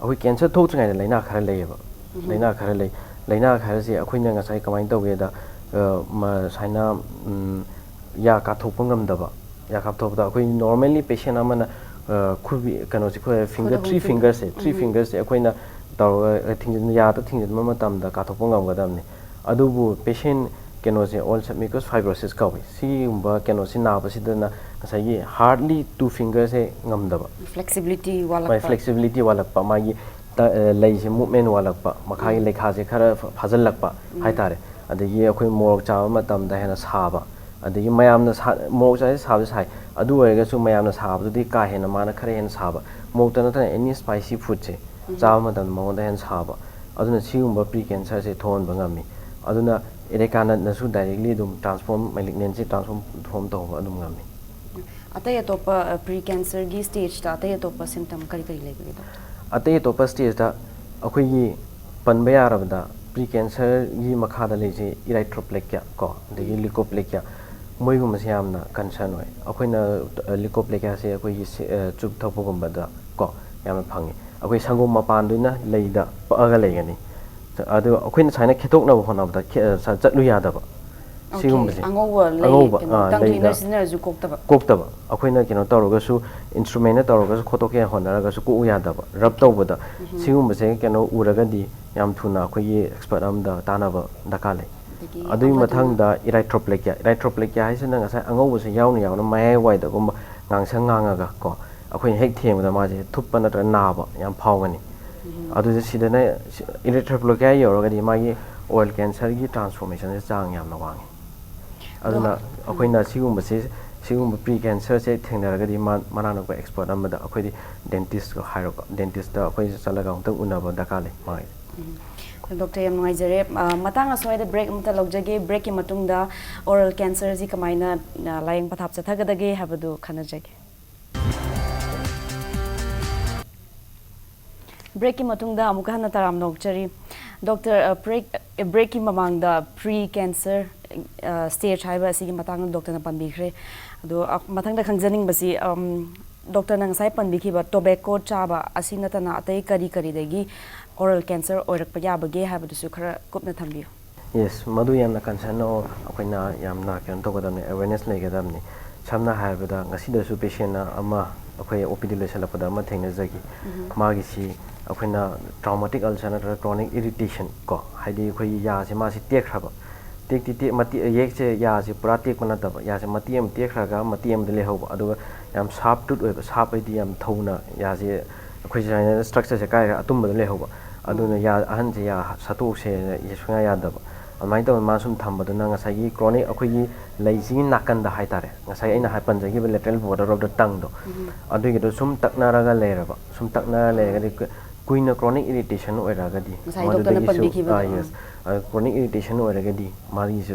ꯑꯩꯈꯣꯏ cancer ꯊꯣꯛꯇ꯭ꯔꯤꯉꯩꯗ ꯂꯥꯏꯅꯥ ꯈꯔ ꯂꯩꯌꯦꯕ꯫ ꯂꯥꯏꯅꯥ ꯈꯔ ꯂꯩ꯫ ꯂꯥꯏꯅꯥ ꯈꯔꯁꯦ ꯑꯩꯈꯣꯏꯅ ꯉꯁꯥꯏ ꯀꯃꯥꯏꯅ ꯇꯧꯒꯦꯗ, ꯑ, ꯃ-, ꯁꯨꯃꯥꯏꯅ, ꯎꯝ, ꯌꯥ ꯀꯥꯊꯣꯛꯄ ꯉꯝꯗꯕ, ꯌꯥ ꯀꯥꯞꯊꯣꯛꯄꯗ ꯑꯩꯈꯣꯏ normally patient ꯑꯃꯅ ꯑ, ꯈꯨꯕꯤ ꯀꯩꯅꯣꯁꯦ ꯑꯩꯈꯣꯏ finger, ꯑꯍꯨꯝ three ꯁꯤꯅ? fingers ꯁꯦ, three fingers ꯁꯦ ꯑꯩꯈꯣꯏꯅ ꯇꯧꯔꯒ ꯊꯤꯡꯖꯤꯟ ꯌꯥꯗ ꯊꯤꯡꯖꯤꯟꯕ ꯃꯇꯝꯗ ꯀꯥꯞꯊꯣꯛꯄ ꯉꯝꯒꯗꯕꯅꯤ꯫ ꯑꯗꯨꯕꯨ patient ꯀꯩꯅꯣꯁꯦ oral submucous fibrosis ꯀꯧꯏ꯫ ꯁꯤꯒꯨꯝꯕ ꯀꯩꯅꯣꯁꯤ ꯅꯥꯕꯁꯤꯗꯅ ꯉꯁꯥꯏꯒꯤ hardly two fingers ꯁꯦ ꯉꯝꯗꯕ꯫ Flexibility ꯃꯥꯏ ꯋꯥꯠꯂꯛꯄ? Flexibility ꯋꯥꯠꯂꯛꯄ, ꯃꯥꯒꯤ ꯇ- ꯑ, ꯂꯩꯁꯦ movement ꯋꯥꯠꯂꯛꯄ, ꯃꯈꯥꯒꯤ ꯎꯝ꯫ ꯂꯩꯈꯥꯁꯦ ꯈꯔ ꯐ- ꯐꯥꯖꯤꯜꯂꯛꯄ ꯎꯝ꯫ ꯍꯥꯏꯇꯥꯔꯦ꯫ ꯑꯗꯒꯤ ꯑꯩꯈꯣꯏ ꯃꯣꯔꯣꯛ ꯆꯥꯕ ꯃꯇꯝꯗ ꯍꯦꯟꯅ ꯁꯥꯕ, ꯑꯗꯒꯤ ꯃꯌꯥꯝꯅ ꯁꯥ- ꯃꯣꯔꯣꯛ ꯆꯥꯕꯁꯦ ꯁꯥꯕꯁꯦ ꯁꯥꯏ, ꯑꯗꯨ ꯑꯣꯏꯔꯒꯁꯨ ꯃꯌꯥꯝꯅ ꯁꯥꯕꯗꯨꯗꯤ ꯀꯥ ꯍꯦꯟꯅ ꯃꯥꯅ ꯈꯔ ꯍꯦꯟꯅ ꯁꯥꯕ, ꯃꯣꯔꯣꯛꯇ ꯅꯠꯇꯅ any spicy food ꯁꯦ ꯎꯝ꯫ ꯆꯥꯕ ꯃꯇꯝꯗ ꯃꯉꯣꯟꯗ ꯍꯦꯟꯅ ꯁꯥꯕ, ꯑꯗꯨꯅ ꯁꯤꯒꯨꯝꯕ pre cancer ꯁꯦ ꯊꯣꯛꯍꯟꯕ ꯉꯝꯃꯤ꯫ ꯑꯗꯨꯅ ꯑꯦꯔꯦꯀꯥ ꯅꯠꯅꯁꯨ directly ꯑꯗꯨꯝ transform, malignancy transform form ꯇꯧꯕ ꯑꯗꯨꯝ ꯉꯝꯃꯤ꯫ ꯑꯇꯩ ꯑꯇꯣꯞꯄ ꯄ꯭ꯔꯤ ꯀꯦꯟꯁꯔꯒꯤ ꯁ꯭ꯇꯦꯖꯇ ꯑꯇꯩ ꯑꯇꯣꯞꯄ ꯁꯤꯝꯇꯝ ꯀꯔꯤ ꯀꯔꯤ ꯂꯩꯕꯒꯦ ꯗꯣꯛꯇꯔ? ꯑꯇꯩ ꯑꯇꯣꯞꯄ ꯁ꯭ꯇꯦꯖꯇ ꯑꯩꯈꯣꯏꯒꯤ ꯄꯟꯕ ꯌꯥꯔꯕꯗ pre cancer ꯒꯤ ꯃꯈꯥꯗ ꯂꯩꯁꯦ erythroplakia ꯀꯣ, ꯑꯗꯒꯤ leukoplakia, ꯃꯣꯏꯒꯨꯝꯕꯁꯦ ꯌꯥꯝꯅ concern ꯑꯣꯏ꯫ ꯑꯩꯈꯣꯏꯅ leukoplakia ꯁꯦ ꯑꯩꯈꯣꯏꯒꯤ ꯁꯦ- ꯑ, ꯆꯨꯞ ꯊꯛꯄꯒꯨꯝꯕꯗ ꯀꯣ ꯌꯥꯝꯅ ꯐꯪꯉꯤ꯫ ꯑꯩꯈꯣꯏ ꯁꯪꯒꯣꯝ ꯃꯄꯥꯟꯗꯨꯅ ꯂꯩꯗ ꯄꯛꯑꯒ ꯂꯩꯒꯅꯤ꯫ ꯑꯗꯨ ꯑꯩꯈꯣꯏꯅ ꯁꯨꯃꯥꯏꯅ ꯈꯦꯠꯇꯣꯛꯅꯕ ꯍꯣꯠꯅꯕꯗ ꯈꯦ- ꯑ, ꯆꯠꯂꯨ ꯌꯥꯗꯕ꯫ Okay, ꯁꯤꯒꯨꯝꯕꯁꯦ꯫ ꯑꯉꯧꯕ ꯂꯩ, ꯑꯉꯧꯕ, ꯀꯩꯅꯣ, ꯑꯥ, tongue cleaner ꯂꯩꯗ꯫ ꯁꯤꯖꯤꯟꯅꯔꯁꯨ ꯀꯣꯛꯇꯕ? ꯀꯣꯛꯇꯕ꯫ ꯑꯩꯈꯣꯏꯅ ꯀꯩꯅꯣ ꯇꯧꯔꯒꯁꯨ, instrument ꯅ ꯇꯧꯔꯒꯁꯨ ꯈꯣꯠꯇꯣꯛꯀꯦ ꯍꯣꯠꯅꯔꯒꯁꯨ ꯀꯣꯛꯎ ꯌꯥꯗꯕ꯫ Rub ꯇꯧꯕꯗ ꯁꯤꯒꯨꯝꯕꯁꯦ ꯀꯩꯅꯣ ꯎꯔꯒꯗꯤ ꯌꯥꯝ ꯊꯨꯅ ꯑꯩꯈꯣꯏꯒꯤ expert ꯑꯃꯗ ꯇꯥꯟꯅꯕ ꯗꯔꯀꯥꯔ ꯂꯩ꯫ ꯑꯗꯒꯤ ꯑꯗꯨꯒꯤ ꯑꯃꯗꯨꯅ? ꯃꯊꯪꯗ erythroplakia꯫ Erythroplakia ꯍꯥꯏꯁꯤꯅ ꯉꯁꯥꯏ ꯑꯉꯧꯕꯁꯦ ꯌꯥꯎꯅ ꯌꯥꯎꯅ ꯃꯌꯥꯏ ꯋꯥꯏꯗꯒꯨꯝꯕ ꯉꯥꯡꯁꯪ ꯉꯥꯡꯉꯒ ꯀꯣ, ꯑꯩꯈꯣꯏꯅ ꯍꯦꯛ ꯊꯦꯡꯕꯗ ꯃꯥꯁꯦ ꯊꯨꯞꯄ ꯅꯠꯇ꯭ꯔꯒ ꯅꯥꯕ ꯌꯥꯝ ꯐꯥꯎꯒꯅꯤ꯫ ꯑꯗꯨꯗ ꯁꯤꯗꯅ erythroplakia ꯌꯧꯔꯒꯗꯤ ꯃꯥꯒꯤ oral cancer ꯒꯤ transformation ꯁꯦ ꯆꯥꯡ ꯌꯥꯝꯅ ꯋꯥꯡꯉꯤ꯫ ꯑꯗꯨꯅ ꯑꯗꯣ, ꯑꯩꯈꯣꯏꯅ ꯁꯤꯒꯨꯝꯕꯁꯤ, ꯁꯤꯒꯨꯝꯕ pre cancer ꯁꯦ ꯊꯦꯡꯅꯔꯒꯗꯤ ꯃꯥ- ꯃꯅꯥꯛ ꯅꯛꯄ expert ꯑꯃꯗ, ꯑꯩꯈꯣꯏꯗꯤ dentist ꯀ ꯍꯥꯏꯔꯣꯀꯣ, dentist ꯇ ꯑꯩꯈꯣꯏ ꯆꯠꯂꯒ ꯑꯃꯨꯛꯇꯪ ꯎꯅꯕ ꯗꯔꯀꯥꯔ ꯂꯩ ꯃꯥꯒꯤ꯫ ꯎꯝ꯫ ꯗꯣꯛꯇꯔ, ꯌꯥꯝ ꯅꯨꯡꯉꯥꯏꯖꯔꯦ꯫ ꯑ, ꯃꯇꯥꯡ ꯑꯁ꯭ꯋꯥꯏꯗ break ꯑꯃꯇ ꯂꯧꯖꯒꯦ꯫ Break ꯀꯤ ꯃꯇꯨꯡꯗ oral cancer ꯁꯤ ꯀꯃꯥꯏꯅ, ꯑ, ꯂꯥꯏꯌꯦꯡ ꯄꯊꯥꯞ ꯆꯠꯊꯒꯗꯒꯦ ꯍꯥꯏꯕꯗꯨ ꯈꯟꯅꯖꯒꯦ꯫ Break ꯀꯤ ꯃꯇꯨꯡꯗ ꯑꯃꯨꯛꯀ ꯍꯟꯅ ꯇꯔꯥꯝꯅ ꯑꯣꯛꯆꯔꯤ꯫ ꯗꯣꯛꯇꯔ, ꯑ, break, ꯑ, break ꯀꯤ ꯃꯃꯥꯡꯗ pre cancer, ꯑ, stage ꯍꯥꯏꯕ ꯑꯁꯤꯒꯤ ꯃꯇꯥꯡꯗ ꯗꯣꯛꯇꯔꯅ ꯄꯟꯕꯤꯈ꯭ꯔꯦ꯫ ꯑꯗꯣ, ꯑ, ꯃꯊꯪꯗ ꯈꯪꯖꯅꯤꯡꯕꯁꯤ, ꯑꯝ, ꯗꯣꯛꯇꯔꯅ ꯉꯁꯥꯏ ꯄꯟꯕꯤꯈꯤꯕ tobacco ꯆꯥꯕ ꯑꯁꯤ ꯅꯠꯇꯅ ꯑꯇꯩ ꯀꯔꯤ ꯀꯔꯤꯗꯒꯤ oral cancer ꯑꯣꯏꯔꯛꯄ ꯌꯥꯕꯒꯦ ꯍꯥꯏꯕꯗꯨꯁꯨ ꯈꯔ ꯀꯨꯞꯅ ꯊꯝꯕꯤꯌꯨ꯫ Yes, ꯃꯗꯨ ꯌꯥꯝꯅ concern ꯑꯣꯏ, ꯑꯩꯈꯣꯏꯅ ꯌꯥꯝꯅ ꯀꯩꯅꯣ ꯇꯧꯒꯗꯕꯅꯤ, awareness ꯂꯩꯒꯗꯕꯅꯤ꯫ ꯁꯝꯅ ꯍꯥꯏꯔꯕꯗ ꯉꯁꯤꯗꯁꯨ ꯄꯦꯁꯦꯟ ꯑꯃ ꯑꯩꯈꯣꯏ ꯑꯣ ꯄꯤ ꯗꯤ ꯂꯣꯏꯁꯤꯜꯂꯛꯄꯗ ꯑꯃ ꯊꯦꯡꯅꯖꯈꯤ꯫ ꯃꯥꯒꯤꯁꯤ ꯑꯩꯈꯣꯏꯅ traumatic ulcer ꯅꯠꯇ꯭ꯔꯒ chronic irritation ꯀꯣ, ꯍꯥꯏꯗꯤ ꯑꯩꯈꯣꯏꯒꯤ ꯌꯥꯁꯦ ꯃꯥꯁꯤ ꯇꯦꯛꯈ꯭ꯔꯕ, ꯇꯦꯛꯇꯤ ꯇꯦꯛ ꯃꯇꯦꯛ ꯌꯦꯛꯁꯦ ꯌꯥꯁꯦ ꯄꯨꯔꯥ ꯇꯦꯛꯄ ꯅꯠꯇꯕ, ꯌꯥꯁꯦ ꯃꯇꯦꯛ ꯑꯃ ꯇꯦꯛꯈ꯭ꯔꯒ ꯃꯇꯦꯛ ꯑꯃꯗꯤ ꯂꯩꯍꯧꯕ, ꯑꯗꯨꯒ ꯌꯥꯝ sharp tooth ꯑꯣꯏꯕ, sharp ꯍꯥꯏꯗꯤ ꯌꯥꯝ ꯊꯧꯅ ꯌꯥꯁꯦ ꯑꯩꯈꯣꯏ ꯁꯨꯃꯥꯏꯅ structure ꯁꯦ ꯀꯥꯏꯔꯒ ꯑꯇꯨꯝꯕꯗ ꯂꯩꯍꯧꯕ꯫ ꯑꯗꯨꯅ ꯌꯥ ꯑꯍꯟꯁꯦ ꯌꯥ ꯁꯠꯇꯣꯛꯁꯦꯅ ꯁꯨꯡꯌꯥ ꯌꯥꯗꯕ꯫ ꯑꯗꯨꯃꯥꯏꯅ ꯇꯧꯗꯅ ꯃꯥ ꯁꯨꯝ ꯊꯝꯕꯗꯨꯅ ꯉꯁꯥꯏꯒꯤ chronic ꯑꯩꯈꯣꯏꯒꯤ ꯂꯩꯁꯤꯒꯤ ꯅꯥꯀꯟꯗ ꯍꯥꯏꯇꯥꯔꯦ, ꯉꯁꯥꯏ ꯑꯩꯅ ꯍꯥꯏ ꯄꯟꯖꯈꯤꯕ lateral border of the tongue ꯗꯣ, ꯑꯗꯨꯒꯤꯗꯣ ꯁꯨꯝ ꯇꯛꯅꯔꯒ ꯂꯩꯔꯕ, ꯁꯨꯝ ꯇꯛꯅꯔ ꯂꯩꯔꯒꯗꯤ ꯀꯨ- ꯀꯨꯏꯅ chronic irritation ꯑꯣꯏꯔꯛꯑꯒꯗꯤ ꯉꯁꯥꯏ ꯗꯣꯛꯇꯔꯅ ꯃꯗꯨꯗꯒꯤꯁꯨ, ꯄꯟꯕꯤꯈꯤꯕꯗꯣ, ꯑꯥ, yes, ꯑꯥ, chronic irritation ꯑꯣꯏꯔꯒꯗꯤ ꯃꯥꯒꯤꯁꯨ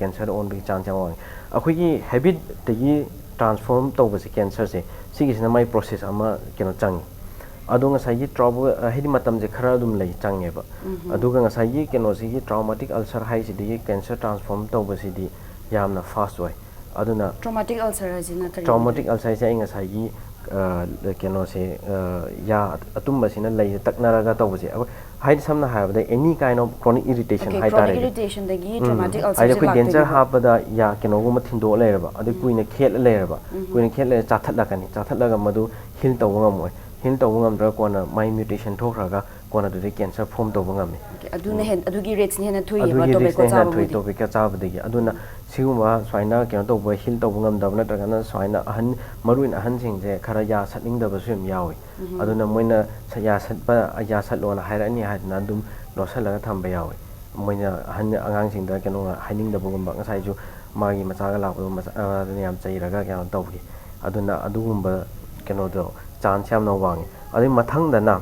cancer ꯑꯣꯟꯕꯒꯤ chance ꯌꯥꯝ ꯋꯥꯡꯉꯤ꯫ ꯑꯩꯈꯣꯏꯒꯤ habit ꯇꯒꯤ transform ꯇꯧꯕꯁꯦ cancer ꯁꯦ, ꯁꯤꯒꯤꯁꯤꯅ ꯃꯥꯏ process ꯑꯃ ꯀꯩꯅꯣ ꯆꯪꯉꯤ꯫ ꯑꯗꯣ ꯉꯁꯥꯏꯒꯤ trauma ꯍꯥꯏꯗꯤ ꯃꯇꯝꯁꯦ ꯈꯔ ꯑꯗꯨꯝ ꯂꯩ ꯆꯪꯉꯦꯕ꯫ ꯑꯗꯨꯒ ꯉꯁꯥꯏꯒꯤ ꯀꯩꯅꯣꯁꯤꯒꯤ traumatic ulcer ꯍꯥꯏꯁꯤꯗꯒꯤ cancer transform ꯇꯧꯕꯁꯤꯗꯤ ꯌꯥꯝꯅ fast ꯑꯣꯏ꯫ ꯑꯗꯨꯅ Traumatic ulcer ꯍꯥꯏꯁꯤꯅ ꯀꯔꯤ? Traumatic ulcer ꯍꯥꯏꯁꯦ ꯑꯩ ꯉꯁꯥꯏꯒꯤ ꯑ, ꯀꯩꯅꯣꯁꯦ, ꯑ, ꯌꯥ ꯑꯇꯨꯝꯕꯁꯤꯅ ꯂꯩꯁꯦ ꯇꯛꯅꯔꯒ ꯇꯧꯕꯁꯦ, ꯑꯩꯈꯣꯏ ꯍꯥꯏꯗꯤ ꯁꯝꯅ ꯍꯥꯏꯔꯕꯗ any kind of chronic irritation Okay, ꯍꯥꯏꯇꯥꯔꯦ꯫ chronic irritation ꯗꯒꯤ traumatic ulcer ꯍꯥꯏꯗꯤ ꯁꯦ ꯑꯩꯈꯣꯏ denture ꯂꯥꯛꯇꯣꯏꯅꯦꯕ꯫ ꯍꯥꯞꯄꯗ ꯌꯥ ꯀꯩꯅꯣꯒꯨꯝꯕ ꯊꯤꯟꯗꯣꯛꯑ ꯂꯩꯔꯕ, ꯑꯗꯩ ꯀꯨꯏꯅ ꯈꯦꯠꯂ ꯂꯩꯔꯕ, ꯀꯨꯏꯅ ꯈꯦꯠꯂ ꯂꯩꯔ ꯆꯥꯊꯠꯂꯛꯀꯅꯤ, ꯆꯥꯊꯠꯂꯒ ꯃꯗꯨ heal ꯇꯧꯕ ꯉꯝꯃꯣꯏ꯫ Heal ꯇꯧꯕ ꯉꯝꯗ꯭ꯔꯒ ꯀꯣꯟꯅ ꯃꯥꯏ mutation ꯊꯣꯛꯈ꯭ꯔꯒ ꯀꯣꯟꯅ ꯑꯗꯨꯗꯩ cancer form ꯇꯧꯕ ꯉꯝꯃꯤ꯫ Okay, ꯑꯗꯨꯅ ꯍꯦꯟ ꯑꯗꯨꯒꯤ risk ꯅ ꯍꯦꯟꯅ ꯊꯨꯏꯌꯦꯕ ꯑꯗꯨꯒꯤ risk ꯅ tobacco ꯍꯦꯟꯅ ꯊꯨꯏ ꯆꯥꯕꯕꯨꯗꯤ꯫ Tobacco ꯆꯥꯕꯗꯒꯤ꯫ ꯑꯗꯨꯅ ꯁꯤꯒꯨꯝꯕ ꯁꯨꯃꯥꯏꯅ ꯀꯩꯅꯣ ꯇꯧꯕ, heal ꯇꯧꯕ ꯉꯝꯗꯕ ꯅꯠꯇ꯭ꯔꯒꯅ ꯁꯨꯃꯥꯏꯅ ꯑꯍꯟ, ꯃꯔꯨꯑꯣꯏꯅ ꯑꯍꯟꯁꯤꯡꯁꯦ ꯈꯔ ꯌꯥ ꯁꯠꯅꯤꯡꯗꯕꯁꯨ ꯌꯥꯝ ꯌꯥꯎꯏ꯫ ꯑꯗꯨꯅ ꯃꯣꯏꯅ ꯁ- ꯌꯥ ꯁꯠꯄ, ꯌꯥ ꯁꯠꯂꯣꯅ ꯍꯥꯏꯔꯛꯑꯅꯤ ꯍꯥꯏꯗꯅ ꯑꯗꯨꯝ ꯂꯣꯠꯁꯤꯜꯂꯒ ꯊꯝꯕ ꯌꯥꯎꯏ꯫ ꯃꯣꯏꯅ ꯑꯍꯟ ꯑꯉꯥꯡꯁꯤꯡꯗ ꯀꯩꯅꯣ ꯍꯥꯏꯅꯤꯡꯗꯕꯒꯨꯝꯕ, ꯉꯁꯥꯏꯁꯨ ꯃꯥꯒꯤ ꯃꯆꯥꯒ ꯂꯥꯛꯄꯗꯣ ꯃꯆꯥ ꯑꯗꯨꯅ ꯌꯥꯝ ꯆꯩꯔꯒ ꯀꯩꯅꯣ ꯇꯧꯈꯤ꯫ ꯑꯗꯨꯅ ꯑꯗꯨꯒꯨꯝꯕ ꯀꯩꯅꯣꯗꯣ chance ꯌꯥꯝꯅ ꯋꯥꯡꯉꯤ꯫ ꯑꯗꯨꯒꯤ ꯃꯊꯪꯗꯅ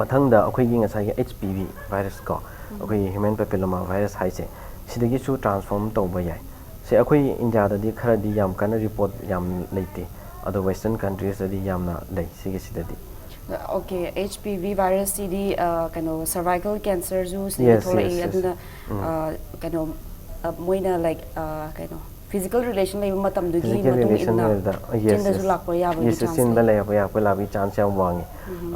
ꯃꯊꯪꯗ ꯑꯩꯈꯣꯏꯒꯤ ꯉꯁꯥꯏꯒꯤ H P V virus ꯀꯣ, ꯑꯩꯈꯣꯏꯒꯤ human papilloma virus ꯍꯥꯏꯁꯦ, ꯁꯤꯗꯒꯤꯁꯨ transform ꯇꯧꯕ ꯌꯥꯏ꯫ ꯁꯦ ꯑꯩꯈꯣꯏ ꯏꯟꯗꯤꯌꯥꯗꯗꯤ ꯈꯔꯗꯤ ꯌꯥꯝ ꯀꯟꯅ report ꯌꯥꯝ ꯂꯩꯇꯦ, ꯑꯗꯣ western countries ꯇꯗꯤ ꯌꯥꯝꯅ ꯂꯩ ꯁꯤꯒꯤꯁꯤꯗꯗꯤ꯫ Okay, H P V virus ꯁꯤꯗꯤ ꯑ, ꯀꯩꯅꯣ cervical cancer ꯁꯨ ꯁꯤꯗꯒꯤ Yes, ꯊꯣꯛꯂꯛꯏ꯫ yes, yes. ꯑꯗꯨꯅ ꯑ, ꯀꯩꯅꯣ ꯑ, ꯃꯣꯏꯅ like ꯑ, ꯀꯩꯅꯣ physical relation ꯂꯩꯕ ꯃꯇꯝꯗꯨꯒꯤ Physical ꯃꯇꯨꯡ relation ꯏꯟꯅ ꯂꯩꯕꯗ, yes, ꯆꯤꯟꯗꯁꯨ yes. ꯂꯥꯛꯄ ꯌꯥꯕꯒꯤ Yes, yes, chance ꯆꯤꯟꯗ ꯂꯩ꯫ ꯂꯩꯔꯛꯄ ꯌꯥꯔꯛꯄ ꯂꯥꯛꯄꯒꯤ chance ꯌꯥꯝ ꯋꯥꯡꯉꯤ꯫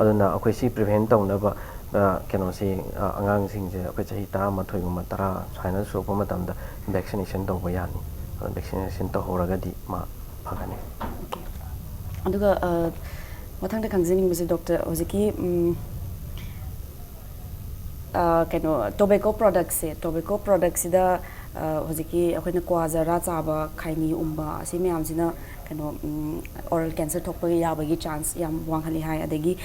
ꯑꯗꯨꯅ ꯑꯩꯈꯣꯏ ꯁꯤ prevent ꯇꯧꯅꯕ, ꯑ, ꯀꯩꯅꯣꯁꯤ, ꯑ, ꯑꯉꯥꯡꯁꯤꯡꯁꯦ ꯑꯩꯈꯣꯏ ꯆꯍꯤ ꯇꯔꯥꯃꯥꯊꯣꯏꯒꯨꯝꯕ, ꯇꯔꯥ ꯁꯨꯃꯥꯏꯅ ꯁꯨꯔꯛꯄ ꯃꯇꯝꯗ vaccination ꯇꯧꯕ ꯌꯥꯅꯤ꯫ ꯚꯦꯛꯁꯤꯅꯦꯁꯟ ꯇꯧꯍꯧꯔꯒꯗꯤ ꯃꯥ ꯐꯒꯅꯤ꯫ ꯑꯗꯨꯒ ꯃꯊꯪꯗ ꯈꯪꯖꯅꯤꯡꯕꯁꯦ ꯗꯣꯛꯇꯔ, ꯍꯧꯖꯤꯛꯀꯤ ꯀꯩꯅꯣ, ꯇꯣꯕꯦꯀꯣ ꯄ꯭ꯔꯣꯗꯛꯁꯦ, ꯇꯣꯕꯦꯀꯣ ꯄ꯭ꯔꯣꯗꯛꯁꯤꯗ ꯍꯧꯖꯤꯛꯀꯤ ꯑꯩꯈꯣꯏꯅ ꯀ꯭ꯋꯥ ꯖꯔꯗꯥ ꯆꯥꯕ, ꯈꯩꯅꯤ ꯎꯝꯕ, ꯑꯁꯤ ꯃꯌꯥꯝꯁꯤꯅ ꯀꯩꯅꯣ, ꯑꯣꯔꯦꯜ ꯀꯦꯟꯁꯔ ꯊꯣꯛꯄ ꯌꯥꯕꯒꯤ ꯆꯥꯟꯁ ꯌꯥꯝ ꯋꯥꯡꯍꯜꯂꯤ ꯍꯥꯏ꯫ ꯑꯗꯒꯤ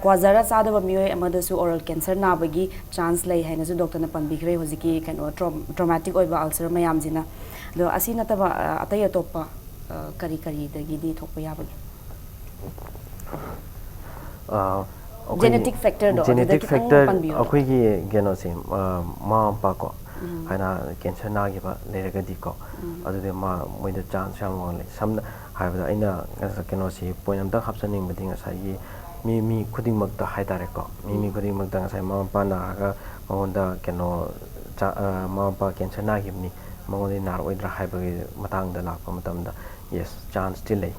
ꯀ꯭ꯋꯥ ꯖꯔꯗꯥ ꯆꯥꯗꯕ ꯃꯤꯑꯣꯏ ꯑꯃꯗꯁꯨ ꯑꯣꯔꯦꯜ ꯀꯦꯟꯁꯔ ꯅꯥꯕꯒꯤ ꯆꯥꯟꯁ ꯂꯩ ꯍꯥꯏꯅꯁꯨ ꯗꯣꯛꯇꯔꯅ ꯄꯟꯕꯤꯈ꯭ꯔꯦ꯫ ꯍꯧꯖꯤꯛꯀꯤ ꯀꯩꯅꯣ, ꯇ꯭ꯔꯣꯃꯥꯇꯤꯛ ꯑꯣꯏꯕ ꯑꯜꯁꯔ ꯃꯌꯥꯝꯁꯤꯅ꯫ ꯑꯗꯣ ꯑꯁꯤ ꯅꯠꯇꯕ ꯑꯇꯩ ꯑꯇꯣꯞꯄ ꯀꯔꯤ ꯀꯔꯤꯗꯒꯤꯗꯤ ꯊꯣꯛꯄ ꯌꯥꯕꯒꯦ? Genetic factorꯗꯣ, ꯑꯗꯨꯗ genetic ꯈꯤꯇꯪ factor ꯄꯟꯕꯤꯌꯨ꯫ ꯑꯩꯈꯣꯏꯒꯤ ꯀꯩꯅꯣꯁꯦ, ꯃꯃꯥ ꯃꯄꯥ ꯀꯣ, ꯍꯥꯏꯅ ꯀꯦꯟꯁꯔ ꯅꯥꯈꯤꯕ ꯂꯩꯔꯒꯗꯤꯀꯣ, ꯑꯗꯨꯗꯤ ꯃꯥ, ꯃꯣꯏꯗ ꯆꯥꯟꯁ ꯌꯥꯝ ꯋꯥꯡꯂꯦ꯫ ꯁꯝꯅ ꯍꯥꯏꯔꯕꯗ ꯑꯩꯅ ꯀꯩꯅꯣꯁꯤ ꯄꯣꯏꯟ ꯑꯝꯇꯪ ꯍꯥꯞꯆꯅꯤꯡꯕꯗꯤ, ꯉꯁꯥꯏꯒꯤ ꯃꯤ ꯃꯤ ꯈꯨꯗꯤꯡꯃꯛꯇ ꯍꯥꯏꯇꯥꯔꯦꯀꯣ, ꯃꯤ ꯃꯤ ꯈꯨꯗꯤꯡꯃꯛꯇ ꯉꯁꯥꯏ ꯃꯃꯥ ꯃꯄꯥ ꯅꯥꯔꯒ ꯃꯉꯣꯟꯗ ꯀꯩꯅꯣ, ꯃꯃꯥ ꯃꯄꯥ ꯀꯦꯟꯁꯔ ꯅꯥꯈꯤꯕꯅꯤ, ꯃꯉꯣꯟꯗ ꯅꯥꯔꯛꯑꯣꯏꯗ꯭ꯔꯥ ꯍꯥꯏꯕꯒꯤ ꯃꯇꯥꯡꯗ ꯂꯥꯛꯄ ꯃꯇꯝꯗ, ꯌꯦꯁ, ꯆꯥꯟꯁꯇꯤ ꯂꯩ꯫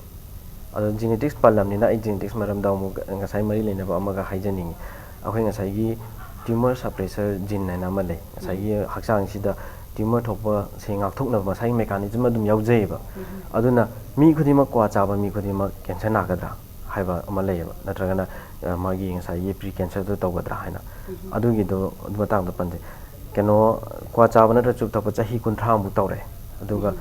ꯑꯗꯣ ꯖꯤꯅꯦꯇꯤꯛꯁ ꯄꯜꯂꯕꯅꯤꯅ ꯑꯩ ꯖꯤꯅꯦꯇꯤꯛꯁ ꯃꯔꯝꯗ ꯑꯃꯨꯛ ꯉꯁꯥꯏ ꯃꯔꯤ ꯂꯩꯅꯕ ꯑꯃꯒ ꯍꯥꯏꯖꯅꯤꯡꯉꯤ꯫ ꯑꯩꯈꯣꯏ ꯉꯁꯥꯏꯒꯤ ꯇ꯭ꯌꯨꯃꯔ ꯁꯄ꯭ꯔꯦꯁꯔ ꯖꯤꯟ ꯍꯥꯏꯅ ꯑꯃ ꯂꯩ꯫ ꯉꯁꯥꯏꯒꯤ ꯍꯛꯆꯥꯡꯁꯤꯗ ꯇ꯭ꯌꯨꯃꯔ ꯊꯣꯛꯄꯁꯦ ꯉꯥꯛꯊꯣꯛꯅꯕ ꯃꯁꯥꯒꯤ ꯃꯦꯀꯥꯅꯤꯖꯝ ꯑꯗꯨꯝ ꯌꯥꯎꯖꯩꯌꯦꯕ꯫ ꯑꯗꯨꯅ ꯃꯤ ꯈꯨꯗꯤꯡꯃꯛ, ꯀ꯭ꯋꯥ ꯆꯥꯕ ꯃꯤ ꯈꯨꯗꯤꯡꯃꯛ ꯀꯦꯟꯁꯔ ꯅꯥꯒꯗ꯭ꯔꯥ ꯍꯥꯏꯕ ꯑꯃ ꯂꯩꯌꯦꯕ, ꯅꯠꯇ꯭ꯔꯒꯅ ꯃꯥꯒꯤ ꯉꯁꯥꯏꯒꯤ ꯄ꯭ꯔꯤ ꯀꯦꯟꯁꯔꯗꯨ ꯇꯧꯒꯗ꯭ꯔꯥ ꯍꯥꯏꯅ꯫ ꯑꯗꯨꯒꯤꯗꯣ, ꯑꯗꯨ ꯃꯇꯥꯡꯗ ꯄꯟꯖꯩ꯫ ꯀꯩꯅꯣ, ꯀ꯭ꯋꯥ ꯆꯥꯕ ꯅꯠꯇ꯭ꯔꯒ ꯆꯨꯔꯨꯞ ꯊꯛꯄ ꯆꯍꯤ ꯀꯨꯟꯊ꯭ꯔꯥꯃꯨꯛ ꯇꯧꯔꯦ, ꯑꯗꯨꯒ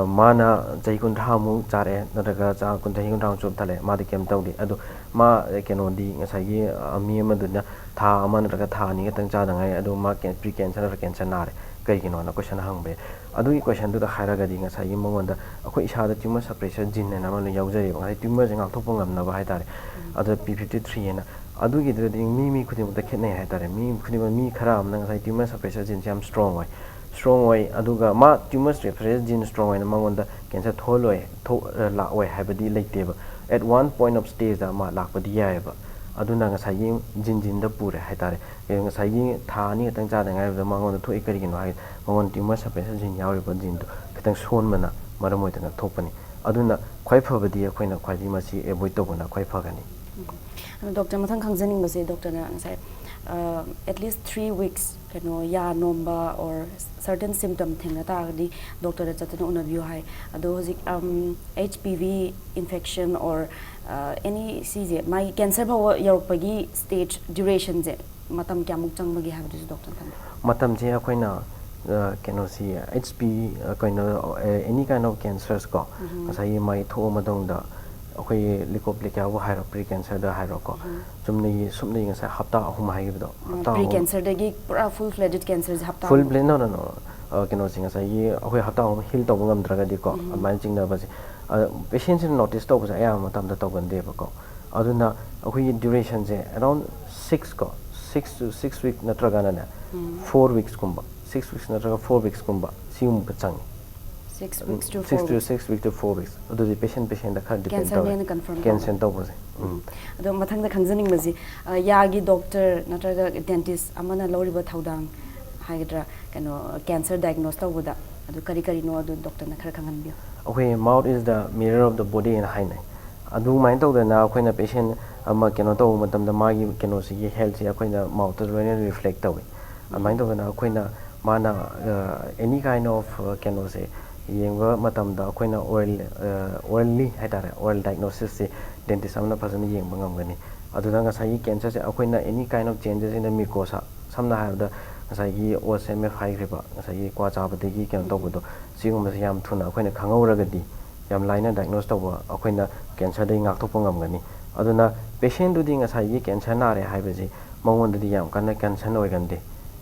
ꯃꯥꯅ ꯆꯍꯤ ꯀꯨꯟꯊ꯭ꯔꯥꯃꯨꯛ ꯆꯥꯔꯛꯑꯦ, ꯅꯠꯇ꯭ꯔꯒ ꯆꯥ ꯀꯨꯟ, ꯆꯍꯤ ꯀꯨꯟꯊ꯭ꯔꯥꯃꯨꯛ ꯆꯨꯔꯨꯞ ꯊꯛꯂꯛꯑꯦ, ꯃꯥꯗꯤ ꯀꯩꯝ ꯇꯧꯗꯦ꯫ ꯑꯗꯣ ꯃꯥ, ꯀꯩꯅꯣꯗꯤ, ꯉꯁꯥꯏꯒꯤ ꯃꯤ ꯑꯃꯗꯨꯅ ꯊꯥ ꯑꯃ ꯅꯠꯇ꯭ꯔꯒ ꯊꯥ ꯑꯅꯤ ꯈꯛꯇꯪ ꯆꯥꯗ ꯉꯥꯏꯔꯤ, ꯑꯗꯨ ꯃꯥ ꯄ꯭ꯔꯤ ꯀꯦꯟꯁꯔ ꯅꯠꯇ꯭ꯔꯒ ꯀꯦꯟꯁꯔ ꯅꯥꯔꯦ, ꯀꯩꯒꯤꯅꯣꯅ ꯀꯣꯏꯁꯟ ꯍꯪꯕ ꯌꯥꯏ꯫ ꯑꯗꯨꯒꯤ ꯀꯣꯏꯁꯟꯗꯨꯗ ꯍꯥꯏꯔꯒꯗꯤ, ꯉꯁꯥꯏꯒꯤ ꯃꯉꯣꯟꯗ ꯑꯩꯈꯣꯏ ꯏꯁꯥꯗ ꯇ꯭ꯌꯨꯃꯔ ꯁꯄ꯭ꯔꯦꯁꯔ ꯖꯤꯟ ꯍꯥꯏꯅ ꯑꯃ ꯂꯣꯏ ꯌꯥꯎꯖꯔꯤꯕ, ꯉꯁꯥꯏ ꯇ꯭ꯌꯨꯃꯔꯁꯦ ꯉꯥꯛꯊꯣꯛꯄ ꯉꯝꯅꯕ ꯍꯥꯏꯇꯥꯔꯦ꯫ ꯑꯗꯣ ꯄꯤ ꯐꯤꯐꯇꯤ ꯊ꯭ꯔꯤ ꯍꯥꯏꯅ, ꯑꯗꯨꯒꯤꯗꯨꯗꯤ ꯃꯤ ꯃꯤ ꯈꯨꯗꯤꯡꯃꯛꯇ ꯈꯦꯠꯅꯩ ꯍꯥꯏꯇꯥꯔꯦ꯫ ꯃꯤ ꯈꯨꯗꯤꯡꯃꯛ, ꯃꯤ ꯈꯔ ꯑꯃꯅ ꯉꯁꯥꯏ ꯇ꯭ꯌꯨꯃꯔ ꯁꯄ꯭ꯔꯦꯁꯔ ꯖꯤꯟꯁꯦ ꯌꯥꯝ ꯁ꯭ꯇꯔꯣꯡ ꯑꯣꯏ, ꯁ꯭ꯇꯔꯣꯡ ꯑꯣꯏ꯫ ꯑꯗꯨꯒ ꯃꯥ ꯇ꯭ꯌꯨꯃꯔ ꯁꯄ꯭ꯔꯦꯁꯔ ꯖꯤꯟ ꯁ꯭ꯇꯔꯣꯡ ꯑꯣꯏꯅ ꯃꯉꯣꯟꯗ ꯀꯦꯟꯁꯔ ꯊꯣꯛꯍꯜꯂꯣꯏ, ꯊꯣꯛ-, ꯂꯥꯛꯑꯣꯏ ꯍꯥꯏꯕꯗꯤ ꯂꯩꯇꯦꯕ꯫ At one point of stage ꯗ ꯃꯥ ꯂꯥꯛꯄꯗꯤ ꯌꯥꯏꯑꯕ꯫ ꯑꯗꯨꯅ ꯉꯁꯥꯏꯒꯤ ꯖꯤꯟ ꯖꯤꯟꯗ ꯄꯨꯔꯦ ꯍꯥꯏꯇꯥꯔꯦ꯫ ꯉꯁꯥꯏꯒꯤ ꯊꯥ ꯑꯅꯤ ꯈꯛꯇꯪ ꯆꯥꯗ ꯉꯥꯏꯔꯤꯕꯗ ꯃꯉꯣꯟꯗ ꯊꯣꯛꯏ꯫ ꯀꯔꯤꯒꯤꯅꯣ ꯍꯥꯏ, ꯃꯉꯣꯟꯗ ꯇ꯭ꯌꯨꯃꯔ ꯁꯄ꯭ꯔꯦꯁꯔ ꯖꯤꯟ ꯌꯥꯎꯔꯤꯕ ꯖꯤꯟꯗꯣ ꯈꯤꯇꯪ ꯁꯣꯟꯕꯅ ꯃꯔꯝ ꯑꯣꯏꯗꯅ ꯊꯣꯛꯄꯅꯤ꯫ ꯑꯗꯨꯅ ꯈ꯭ꯋꯥꯏ ꯐꯕꯗꯤ ꯑꯩꯈꯣꯏꯅ ꯈ꯭ꯋꯥꯏꯗꯒꯤ ꯃꯁꯤ ꯑꯦꯚꯣꯏꯗ ꯇꯧꯕꯅ ꯈ꯭ꯋꯥꯏ ꯐꯒꯅꯤ꯫ ꯑꯗꯣ ꯗꯣꯛꯇꯔ, ꯃꯊꯪ ꯈꯪꯖꯅꯤꯡꯕꯁꯦ, ꯗꯣꯛꯇꯔꯅ ꯉꯁꯥꯏ ꯑꯦꯠ ꯂꯤꯁ ꯊ꯭ꯔꯤ ꯋꯤꯛꯁ ꯀꯩꯅꯣ ꯌꯥ ꯅꯣꯝꯕ ꯑꯣꯔ ꯁꯔꯇꯟ ꯁꯤꯝꯇꯝ ꯊꯦꯡꯅ ꯇꯥꯔꯒꯗꯤ ꯗꯣꯛꯇꯔꯗ ꯆꯠꯇꯨꯅ ꯎꯅꯕꯤꯌꯨ ꯍꯥꯏ꯫ ꯑꯗꯣ ꯍꯧꯖꯤꯛ H P V infection or ꯑꯦꯅꯤ ꯁꯤꯁꯦ ꯃꯥꯒꯤ ꯀꯦꯟꯁꯔ ꯐꯥꯎꯕ ꯌꯧꯔꯛꯄꯒꯤ ꯁ꯭ꯇꯦꯖ ꯗ꯭ꯌꯨꯔꯦꯁꯟꯁꯦ ꯃꯇꯝ ꯀꯌꯥꯃꯨꯛ ꯆꯪꯕꯒꯦ ꯍꯥꯏꯕꯗꯨꯁꯨ ꯗꯣꯛꯇꯔ ꯊꯝꯕꯤꯌꯨ꯫ ꯃꯇꯝꯁꯦ ꯑꯩꯈꯣꯏꯅ ꯑ, ꯀꯩꯅꯣꯁꯤ ꯑꯩꯆ ꯄꯤ ꯀꯩꯅꯣ ꯑꯦꯅꯤ ꯀꯥꯏꯟ ꯑꯣꯐ ꯀꯦꯟꯁꯔꯁ ꯀꯣ ꯉꯁꯥꯏꯒꯤ ꯃꯥꯏ ꯊꯣꯛꯑ ꯃꯇꯨꯡꯗ ꯑꯩꯈꯣꯏꯒꯤ ꯂꯤꯀꯣꯞꯂꯤꯀꯤꯌꯥꯕꯨ ꯍꯥꯏꯔꯣ, ꯄ꯭ꯔꯤ ꯀꯦꯟꯁꯔꯗ ꯍꯥꯏꯔꯣꯀꯣ, ꯆꯨꯝꯅꯒꯤ ꯁꯨꯞꯅꯒꯤ ꯉꯁꯥꯏ ꯍꯞꯇꯥ ꯑꯍꯨꯝ ꯍꯥꯏꯈꯤꯕꯗꯣ, ꯍꯞꯇꯥ ꯄ꯭ꯔꯤ ꯑꯍꯨꯝ ꯀꯦꯟꯁꯔꯗꯒꯤ ꯄꯨꯔꯥ ꯐꯨꯜ ꯐ꯭ꯂꯦꯖꯦꯠ ꯀꯦꯟꯁꯔꯁꯦ ꯍꯞꯇꯥ ꯐꯨꯜ ꯑꯃ꯫ ꯕ꯭ꯂꯦ ꯅꯣ ꯅꯣ ꯅꯣ ꯀꯩꯅꯣꯁꯦ ꯉꯁꯥꯏꯒꯤ ꯑꯩꯈꯣꯏ ꯍꯞꯇꯥ ꯑꯍꯨꯝ ꯍꯤꯜ ꯇꯧꯕ ꯉꯝꯗ꯭ꯔꯒꯗꯤꯀꯣ ꯑꯗꯨꯃꯥꯏꯅ ꯆꯤꯡꯅꯕꯁꯦ ꯄꯦꯁꯦꯟꯁꯤꯅ ꯅꯣꯇꯤꯁ ꯇꯧꯕꯁꯦ ꯑꯌꯥꯝꯕ ꯃꯇꯝꯗ ꯇꯧꯒꯟꯗꯦꯕꯀꯣ꯫ ꯑꯗꯨꯅ ꯑꯩꯈꯣꯏꯒꯤ ꯗ꯭ꯌꯨꯔꯦꯁꯟꯁꯦ ꯑꯦꯔꯥꯎꯟ ꯁꯤꯛꯁ ꯀꯣ ꯁꯤꯛꯁ ꯇꯨ ꯁꯤꯛꯁ ꯋꯤꯛ ꯅꯠꯇ꯭ꯔꯒꯅꯅꯦ ꯐꯣꯔ ꯋꯤꯛꯁꯀꯨꯝꯕ, ꯁꯤꯛꯁ ꯋꯤꯛꯁ ꯅꯠꯇ꯭ꯔꯒ ꯐꯣꯔ ꯋꯤꯛꯁꯀꯨꯝꯕ ꯁꯤꯒꯨꯝꯕ ꯆꯪꯉꯤ꯫ Six weeks to six four to weeks. Six week to four weeks ꯑꯗꯨꯗꯤ ꯄꯦꯁꯦꯟ ꯄꯦꯁꯦꯟꯗ ꯈꯔ ꯗꯤꯄꯦꯟ ꯀꯦꯟꯁꯔꯅꯦꯅ ꯇꯧꯋꯦ꯫ ꯀꯟꯐꯥꯔꯝ ꯀꯦꯟꯁꯔ ꯇꯧꯕꯁꯦ ꯎꯝ꯫ ꯑꯗꯣ ꯃꯊꯪꯗ ꯈꯪꯖꯅꯤꯡꯕꯁꯤ ꯑ, ꯌꯥꯒꯤ ꯗꯣꯛꯇꯔ ꯅꯠꯇ꯭ꯔꯒ ꯗꯦꯟꯇꯤꯁ ꯑꯃꯅ ꯂꯧꯔꯤꯕ ꯊꯧꯗꯥꯡ ꯍꯥꯏꯒꯗ꯭ꯔꯥ, ꯀꯩꯅꯣ ꯀꯦꯟꯁꯔ ꯗꯥꯏꯒꯅꯣꯁ ꯇꯧꯕꯗ ꯑꯗꯨ ꯀꯔꯤ ꯀꯔꯤꯅꯣ ꯑꯗꯨ ꯗꯣꯛꯇꯔꯅ ꯈꯔ ꯈꯪꯍꯟꯕꯤꯌꯨ꯫ ꯑꯩꯈꯣꯏ mouth is the mirror of the body ꯍꯥꯏꯅ ꯍꯥꯏꯅꯩ꯫ ꯑꯗꯨꯃꯥꯏꯅ ꯇꯧꯗꯅ ꯑꯩꯈꯣꯏꯅ ꯄꯦꯁꯦꯟ ꯑꯃ ꯀꯩꯅꯣ ꯇꯧꯕ ꯃꯇꯝꯗ ꯃꯥꯒꯤ ꯀꯩꯅꯣꯁꯤꯒꯤ ꯍꯦꯜꯠꯁꯤ ꯑꯩꯈꯣꯏꯅ ꯃꯥꯎꯠꯇ ꯂꯣꯏꯅ ꯔꯤꯐ꯭ꯂꯦꯛ ꯇꯧꯏ꯫ ꯑꯗꯨꯃꯥꯏꯅ ꯇꯧꯗꯅ ꯑꯩꯈꯣꯏꯅ ꯃꯥꯅ ꯑꯦꯅꯤ ꯀꯥꯏꯟ ꯑꯣꯐ ꯀꯩꯅꯣꯁꯦ ꯌꯦꯡꯕ ꯃꯇꯝꯗ ꯑꯩꯈꯣꯏꯅ ꯑꯣꯔꯦꯜ ꯑꯣꯔꯦꯜꯂꯤ ꯍꯥꯏꯇꯥꯔꯦ, ꯑꯣꯔꯦꯜ ꯗꯥꯏꯒꯅꯣꯁꯤꯁꯁꯤ ꯗꯦꯟꯇꯤꯁ ꯑꯃꯅ ꯐꯖꯅ ꯌꯦꯡꯕ ꯉꯝꯒꯅꯤ꯫ ꯑꯗꯨꯅ ꯉꯁꯥꯏꯒꯤ ꯀꯦꯟꯁꯔꯁꯦ ꯑꯩꯈꯣꯏꯅ any kind of changes in the mucosa, ꯁꯝꯅ ꯍꯥꯏꯔꯕꯗ ꯉꯁꯥꯏꯒꯤ ꯑꯣ ꯑꯦꯁ ꯑꯦꯝ ꯑꯦꯐ ꯍꯥꯏꯈ꯭ꯔꯤꯕ ꯉꯁꯥꯏꯒꯤ ꯀ꯭ꯋꯥ ꯆꯥꯕꯗꯒꯤ ꯀꯩꯅꯣ ꯇꯧꯕꯗꯣ, ꯁꯤꯒꯨꯝꯕꯁꯦ ꯌꯥꯝ ꯊꯨꯅ ꯑꯩꯈꯣꯏꯅ ꯈꯪꯍꯧꯔꯒꯗꯤ ꯌꯥꯝ ꯂꯥꯏꯅ ꯗꯥꯏꯒꯅꯣꯁ ꯇꯧꯕ ꯑꯩꯈꯣꯏꯅ ꯀꯦꯟꯁꯔꯗꯒꯤ ꯉꯥꯛꯊꯣꯛꯄ ꯉꯝꯒꯅꯤ꯫ ꯑꯗꯨꯅ ꯄꯦꯁꯦꯟꯗꯨꯗꯤ ꯉꯁꯥꯏꯒꯤ ꯀꯦꯟꯁꯔ ꯅꯥꯔꯦ ꯍꯥꯏꯕꯁꯤ ꯃꯉꯣꯟꯗꯗꯤ ꯌꯥꯝ ꯀꯟꯅ ꯀꯟꯁꯔꯟ ꯑꯣꯏꯒꯟꯗꯦ꯫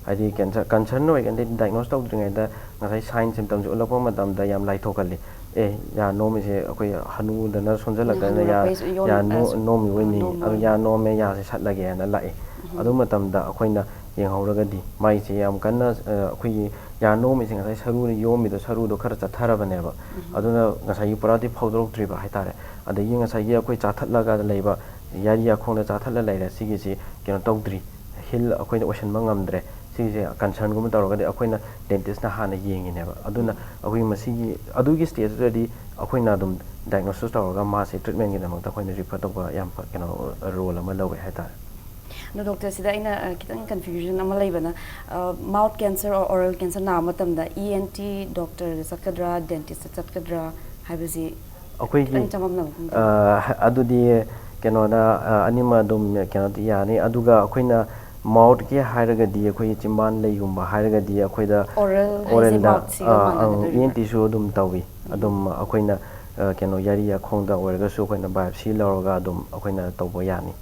ꯍꯥꯏꯗꯤ ꯀꯦꯟꯁꯔ ꯀꯟꯁꯔꯟ ꯑꯣꯏꯒꯟꯗꯦ, ꯗꯥꯏꯒꯅꯣꯁ ꯇꯧꯗ꯭ꯔꯤꯉꯩꯗ ꯉꯁꯥꯏ ꯁꯥꯏꯟ ꯁꯤꯝꯇꯝꯁꯦ ꯎꯠꯂꯛꯄ ꯃꯇꯝꯗ ꯌꯥꯝ ꯂꯥꯏꯊꯣꯛꯀꯜꯂꯤ꯫ ꯑꯦ, ꯌꯥ ꯅꯣꯝꯃꯤꯁꯦ ꯑꯩꯈꯣꯏ ꯍꯅꯨꯗꯅ ꯁꯣꯟꯖꯜꯂꯛꯇꯅ ꯌꯥ ꯍꯅꯨꯔꯛꯄꯩꯁꯨ ꯌꯣꯟ- ꯌꯥ ꯑ, ꯅꯣ- ꯅꯣꯝꯃꯤꯕꯣꯏ ꯅꯤꯡꯉꯤ꯫ ꯅꯣꯝꯃꯣꯏ꯫ ꯑꯗꯨ ꯌꯥ ꯅꯣꯝꯃꯦ, ꯌꯥꯁꯦ ꯁꯠꯂꯒꯦꯅ ꯂꯥꯛꯑꯦ꯫ ꯑꯗꯨ ꯃꯇꯝꯗ ꯑꯩꯈꯣꯏꯅ ꯌꯦꯡꯍꯧꯔꯒꯗꯤ ꯃꯥꯏꯁꯦ ꯌꯥꯝ ꯀꯟꯅ ꯑ, ꯑꯩꯈꯣꯏꯒꯤ ꯌꯥ ꯅꯣꯝꯃꯤꯁꯦ ꯉꯁꯥꯏ ꯁꯔꯨꯅ ꯌꯣꯝꯃꯤꯗꯣ, ꯁꯔꯨꯗꯣ ꯈꯔ ꯆꯠꯊꯔꯕꯅꯦꯕ꯫ ꯑꯗꯨꯅ ꯉꯁꯥꯏꯒꯤ ꯄꯨꯔꯥꯗꯤ ꯐꯧꯗꯣꯔꯛꯇ꯭ꯔꯤꯕ ꯍꯥꯏꯇꯥꯔꯦ꯫ ꯑꯗꯒꯤ ꯉꯁꯥꯏꯒꯤ ꯑꯩꯈꯣꯏ ꯆꯥꯊꯠꯂꯒ ꯂꯩꯕ ꯌꯥꯔꯤ ꯌꯥꯈꯣꯡꯗ ꯆꯥꯊꯠꯂ ꯂꯩꯔꯦ, ꯁꯤꯒꯤꯁꯤ ꯀꯩꯅꯣ ꯇꯧꯗ꯭ꯔꯤ, ꯍꯤꯜ ꯑꯩꯈꯣꯏꯅ ꯑꯣꯏꯁꯤꯟꯕ ꯉꯝꯗ꯭ꯔꯦ꯫ ꯁꯤꯒꯤꯁꯦ ꯀꯟꯁꯔꯟꯒꯨꯝꯕ ꯇꯧꯔꯒꯗꯤ ꯑꯩꯈꯣꯏꯅ ꯗꯦꯟꯇꯤꯁꯅ ꯍꯥꯟꯅ ꯌꯦꯡꯉꯤꯅꯦꯕ꯫ ꯑꯗꯨꯅ ꯑꯩꯈꯣꯏ ꯃꯁꯤꯒꯤ ꯑꯗꯨꯒꯤ ꯁ꯭ꯇꯦꯖꯇꯨꯗꯗꯤ ꯑꯩꯈꯣꯏꯅ ꯑꯗꯨꯝ ꯗꯥꯏꯒꯅꯣꯁꯤꯁ ꯇꯧꯔꯒ ꯃꯥꯁꯦ ꯇ꯭ꯔꯤꯠꯃꯦꯟꯒꯤꯗꯃꯛꯇ ꯑꯩꯈꯣꯏꯅ ꯔꯤꯐꯔ ꯇꯧꯕ ꯌꯥꯝ ꯐ- ꯀꯩꯅꯣ ꯔꯣꯜ ꯑꯃ ꯂꯧꯋꯦ ꯍꯥꯏꯇꯥꯔꯦ꯫ ꯑꯗꯣ ꯗꯣꯛꯇꯔ, ꯁꯤꯗ ꯑꯩꯅ ꯑ, ꯈꯤꯇꯪ ꯀꯟꯐ꯭ꯌꯨꯖꯟ ꯑꯃ ꯂꯩꯕꯅ, ꯃꯥꯎꯠ ꯀꯦꯟꯁꯔ ꯑꯣꯔ ꯑꯣꯔꯦꯜ ꯀꯦꯟꯁꯔ ꯅꯥꯕ ꯃꯇꯝꯗ ꯏ ꯑꯦꯟ ꯇꯤ ꯗꯣꯛꯇꯔꯗ ꯆꯠꯀꯗ꯭ꯔꯥ, ꯗꯦꯟꯇꯤꯁꯇ ꯆꯠꯀꯗ꯭ꯔꯥ ꯍꯥꯏꯕꯁꯤ ꯑꯩꯈꯣꯏꯒꯤ ꯈꯤꯇꯪ ꯆꯃꯝꯅꯕ ꯐꯥꯎꯕ꯫ ꯑ, ꯑꯗꯨꯗꯤ ꯀꯩꯅꯣꯗ ꯑ, ꯑꯅꯤꯃꯛ ꯑꯗꯨꯝ ꯀꯩꯅꯣꯗꯤ ꯌꯥꯅꯤ꯫ ꯑꯗꯨꯒ ꯑꯩꯈꯣꯏꯅ ꯃꯥꯎꯠꯀꯤ ꯍꯥꯏꯔꯒꯗꯤ ꯑꯩꯈꯣꯏꯒꯤ ꯆꯤꯝꯕꯥꯟ ꯂꯩꯒꯨꯝꯕ ꯍꯥꯏꯔꯒꯗꯤ ꯑꯩꯈꯣꯏꯗ ꯑꯣꯔꯦꯜ ꯍꯥꯏꯁꯦ ꯑꯣꯔꯦꯜꯗ ꯃꯥꯎꯠꯁꯤꯒ ꯃꯥꯟꯅꯒꯗꯣꯔꯤꯕ꯭ꯔꯥ? ꯏ ꯑꯦꯟ ꯇꯤꯁꯨ ꯑꯗꯨꯝ ꯇꯧꯏ꯫ ꯑꯗꯨꯝ ꯑꯩꯈꯣꯏꯅ ꯑ, ꯀꯩꯅꯣ ꯌꯥꯔꯤ ꯌꯥꯈꯣꯡꯗ ꯑꯣꯏꯔꯒꯁꯨ ꯑꯩꯈꯣꯏꯅ ꯕꯥꯏꯑꯣꯞꯁꯤ ꯂꯧꯔꯒ ꯑꯗꯨꯝ ꯑꯩꯈꯣꯏꯅ ꯇꯧꯕ ꯌꯥꯅꯤ꯫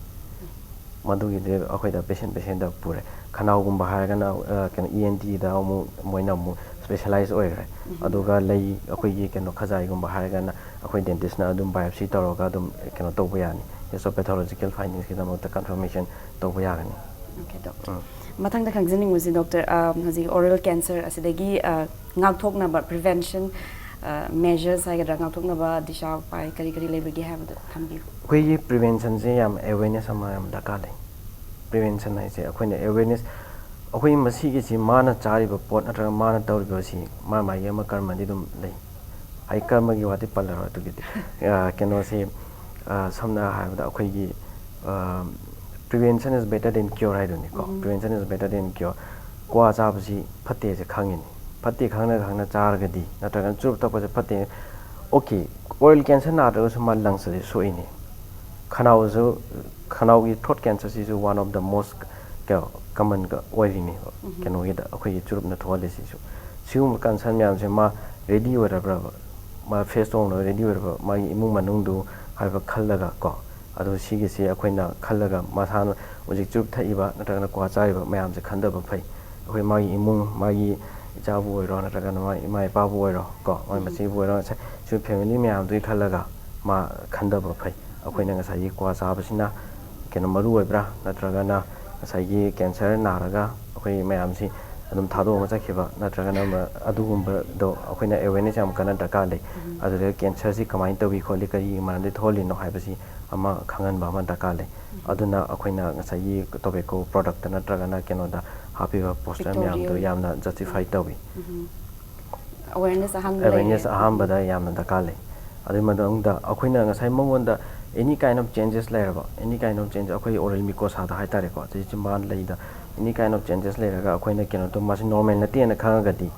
ꯃꯗꯨꯒꯤꯗꯤ ꯑꯩꯈꯣꯏꯗ ꯄꯦꯁꯦꯟ ꯄꯦꯁꯦꯟꯗ ꯄꯨꯔꯦ꯫ ꯈꯅꯥꯎꯒꯨꯝꯕ ꯍꯥꯏꯔꯒꯅ ꯑ, ꯀꯩꯅꯣ ꯏ ꯑꯦꯟ ꯇꯤꯗ ꯑꯃꯨꯛ ꯃꯣꯏꯅ ꯑꯃꯨꯛ ꯁ꯭ꯄꯦꯁꯦꯂꯥꯏꯁ ꯑꯣꯏꯈ꯭ꯔꯦ꯫ ꯑꯗꯨꯒ ꯂꯩ ꯑꯩꯈꯣꯏꯒꯤ ꯀꯩꯅꯣ ꯈꯖꯥꯏꯒꯨꯝꯕ ꯍꯥꯏꯔꯒꯅ ꯑꯩꯈꯣꯏ ꯗꯦꯟꯇꯤꯁꯅ ꯑꯗꯨꯝ ꯕꯥꯏꯑꯣꯞꯁꯤ ꯇꯧꯔꯒ ꯑꯗꯨꯝ ꯀꯩꯅꯣ ꯇꯧꯕ ꯌꯥꯅꯤ꯫ ꯍꯤꯁꯇꯣꯄꯦꯊꯣꯂꯣꯖꯤꯀꯦꯜ ꯐꯥꯏꯟꯗꯤꯡꯁꯀꯤꯗꯃꯛꯇ ꯀꯟꯐꯔꯃꯦꯁꯟ ꯇꯧꯕ ꯌꯥꯒꯅꯤ꯫ Okay, doctor. ꯃꯊꯪꯗ ꯈꯪꯖꯅꯤꯡꯕꯁꯤ, ꯗꯣꯛꯇꯔ, ꯑ, ꯍꯧꯖꯤꯛ ꯑꯣꯔꯦꯜ ꯀꯦꯟꯁꯔ ꯑꯁꯤꯗꯒꯤ ꯑ, ꯉꯥꯛꯊꯣꯛꯅꯕ, ꯄ꯭ꯔꯤꯚꯦꯟꯁꯟ ꯃꯦꯖꯔꯁ ꯍꯥꯏꯒꯗ꯭ꯔꯥ, ꯉꯥꯛꯊꯣꯛꯅꯕ ꯗꯤꯁꯥ ꯎꯄꯥꯏ ꯀꯔꯤ ꯀꯔꯤ ꯂꯩꯕꯒꯦ ꯍꯥꯏꯕꯗꯨ ꯊꯝꯕꯤꯌꯨ꯫ ꯑꯩꯈꯣꯏꯒꯤ ꯄ꯭ꯔꯤꯚꯦꯟꯁꯟꯁꯦ ꯌꯥꯝ ꯑꯦꯋꯦꯔꯅꯦꯁ ꯑꯃ ꯌꯥꯝ ꯗꯔꯀꯥꯔ ꯂꯩ꯫ ꯄ꯭ꯔꯤꯚꯦꯟꯁꯟ ꯍꯥꯏꯁꯦ ꯑꯩꯈꯣꯏꯅ ꯑꯦꯋꯦꯔꯅꯦꯁ, ꯑꯩꯈꯣꯏ ꯃꯁꯤꯒꯤꯁꯤ ꯃꯥꯅ ꯆꯥꯔꯤꯕ ꯄꯣꯠ ꯅꯠꯇ꯭ꯔꯒ ꯃꯥꯅ ꯇꯧꯔꯤꯕꯁꯤ ꯃꯥ ꯃꯥꯒꯤ ꯑꯃ ꯀꯔꯃꯗꯤ ꯑꯗꯨꯝ ꯂꯩ꯫ ꯑꯩ ꯀꯔꯃꯒꯤ ꯋꯥꯗꯤ ꯄꯜꯂꯔꯣꯏ ꯑꯗꯨꯒꯤꯗꯤ꯫ ꯑ, ꯀꯩꯅꯣꯁꯤ, ꯑ, ꯁꯝꯅ ꯍꯥꯏꯔꯕꯗ ꯑꯩꯈꯣꯏꯒꯤ, ꯑ, prevention is better than cure ꯍꯥꯏꯗꯨꯅꯤꯀꯣ꯫ Prevention is better than cure꯫ ꯀ꯭ꯋꯥ ꯆꯥꯕꯁꯤ ꯐꯠꯇꯦꯁꯦ ꯈꯪꯉꯤꯅꯤ꯫ ꯐꯠꯇꯦ ꯈꯪꯅ ꯈꯪꯅ ꯆꯥꯔꯒꯗꯤ, ꯅꯠꯇ꯭ꯔꯒꯅ ꯆꯨꯔꯨꯞ ꯊꯛꯄꯁꯦ ꯐꯠꯇꯦ꯫ Okay, oral cancer ꯅꯥꯗ꯭ꯔꯒꯁꯨ ꯃꯥ lungs ꯁꯦ ꯁꯣꯛꯏꯅꯤ꯫ ꯈꯅꯥꯎꯁꯨ, ꯈꯅꯥꯎꯒꯤ throat cancer ꯁꯤꯁꯨ one of the most ꯀꯩꯅꯣ common ꯑꯣꯏꯔꯤꯅꯦꯕ꯫ ꯀꯩꯅꯣꯒꯤꯗ ꯑꯩꯈꯣꯏꯒꯤ ꯆꯨꯔꯨꯞꯅ ꯊꯣꯛꯍꯜꯂꯤꯁꯤꯁꯨ꯫ ꯁꯤꯒꯨꯝꯕ concern ꯃꯌꯥꯝꯁꯦ ꯃꯥ ready ꯑꯣꯏꯔꯕ꯭ꯔꯕ? ꯃꯥ face ꯇꯧꯅꯕ ready ꯑꯣꯏꯔꯕ? ꯃꯥꯒꯤ ꯏꯃꯨꯡ ꯃꯅꯨꯡꯗꯨ ꯍꯥꯏꯕ ꯈꯜꯂꯒ ꯀꯣ꯫ ꯑꯗꯨ ꯁꯤꯒꯤꯁꯤ ꯑꯩꯈꯣꯏꯅ ꯈꯜꯂꯒ ꯃꯁꯥꯅ ꯍꯧꯖꯤꯛ ꯆꯨꯔꯨꯞ ꯊꯛꯏꯕ ꯅꯠꯇ꯭ꯔꯒꯅ ꯀ꯭ꯋꯥ ꯆꯥꯔꯤꯕ ꯃꯌꯥꯝꯁꯦ ꯈꯟꯊꯕ ꯐꯩ꯫ ꯑꯩꯈꯣꯏ ꯃꯥꯒꯤ ꯏꯃꯨꯡ, ꯃꯥꯒꯤ ꯏꯆꯥꯕꯨ ꯑꯣꯏꯔꯣ ꯅꯠꯇ꯭ꯔꯒꯅ ꯃꯥꯒꯤ ꯏꯃꯥ ꯏꯄꯥꯕꯨ ꯑꯣꯏꯔꯣ ꯀꯣ, ꯃꯥꯒꯤ ꯃꯆꯦꯕꯨ ꯑꯣꯏꯔꯣ, ꯉꯁꯥꯏ ꯁꯤ family ꯃꯌꯥꯝꯗꯨꯒꯤ ꯈꯜꯂꯒ ꯃꯥ ꯈꯟꯊꯕ ꯐꯩ꯫ ꯑꯩꯈꯣꯏꯅ ꯉꯁꯥꯏꯒꯤ ꯀ꯭ꯋꯥ ꯆꯥꯕꯁꯤꯅ ꯀꯩꯅꯣ ꯃꯔꯨ ꯑꯣꯏꯕ꯭ꯔꯥ, ꯅꯠꯇ꯭ꯔꯒꯅ ꯉꯁꯥꯏꯒꯤ cancer ꯅꯥꯔꯒ ꯑꯩꯈꯣꯏ ꯃꯌꯥꯝꯁꯤ ꯑꯗꯨꯝ ꯊꯥꯗꯣꯛꯑꯒ ꯆꯠꯈꯤꯕ, ꯅꯠꯇ꯭ꯔꯒꯅ ꯃ-, ꯑꯗꯨꯒꯨꯝꯕꯗꯣ ꯑꯩꯈꯣꯏꯅ awareness ꯌꯥꯝ ꯀꯟꯅ ꯗꯔꯀꯥꯔ ꯂꯩ꯫ ꯑꯗꯨꯗ cancer ꯁꯤ ꯀꯃꯥꯏꯅ ꯇꯧꯏ ꯈꯣꯠꯂꯤ, ꯀꯔꯤꯒꯤ ꯃꯔꯝꯗꯒꯤ ꯊꯣꯛꯍꯜꯂꯤꯅꯣ ꯍꯥꯏꯕꯁꯤ ꯑꯃ ꯈꯪꯍꯟꯕ ꯑꯃ ꯗꯔꯀꯥꯔ ꯂꯩ꯫ ꯑꯗꯨꯅ ꯑꯩꯈꯣꯏꯅ ꯉꯁꯥꯏꯒꯤ tobacco product ꯅꯠꯇ꯭ꯔꯒꯅ ꯀꯩꯅꯣꯗ ꯍꯥꯞꯄꯤꯕ poster ꯃꯌꯥꯝꯗꯣ ꯌꯥꯝꯅ justify ꯇꯧꯏ꯫ Awareness ꯑꯍꯥꯟꯕ Awareness ꯂꯩꯔꯦ꯫ ꯑꯍꯥꯟꯕꯗ ꯌꯥꯝꯅ ꯗꯔꯀꯥꯔ ꯂꯩ꯫ ꯑꯗꯨꯒꯤ ꯃꯇꯨꯡꯗ ꯑꯩꯈꯣꯏꯅ ꯉꯁꯥꯏ ꯃꯉꯣꯟꯗ any kind of changes ꯂꯩꯔꯕ, any kind of changes, ꯑꯩꯈꯣꯏ oral mucosaꯗ ꯍꯥꯏꯇꯥꯔꯦꯀꯣ, ꯑꯗꯩ ꯆꯤꯝꯕꯥꯟ ꯂꯩꯗ any kind of changes ꯂꯩꯔꯒ ꯑꯩꯈꯣꯏꯅ ꯀꯩꯅꯣ ꯇꯧ, ꯃꯁꯤ normal ꯅꯠꯇꯦꯅ ꯈꯪꯉꯒꯗꯤ,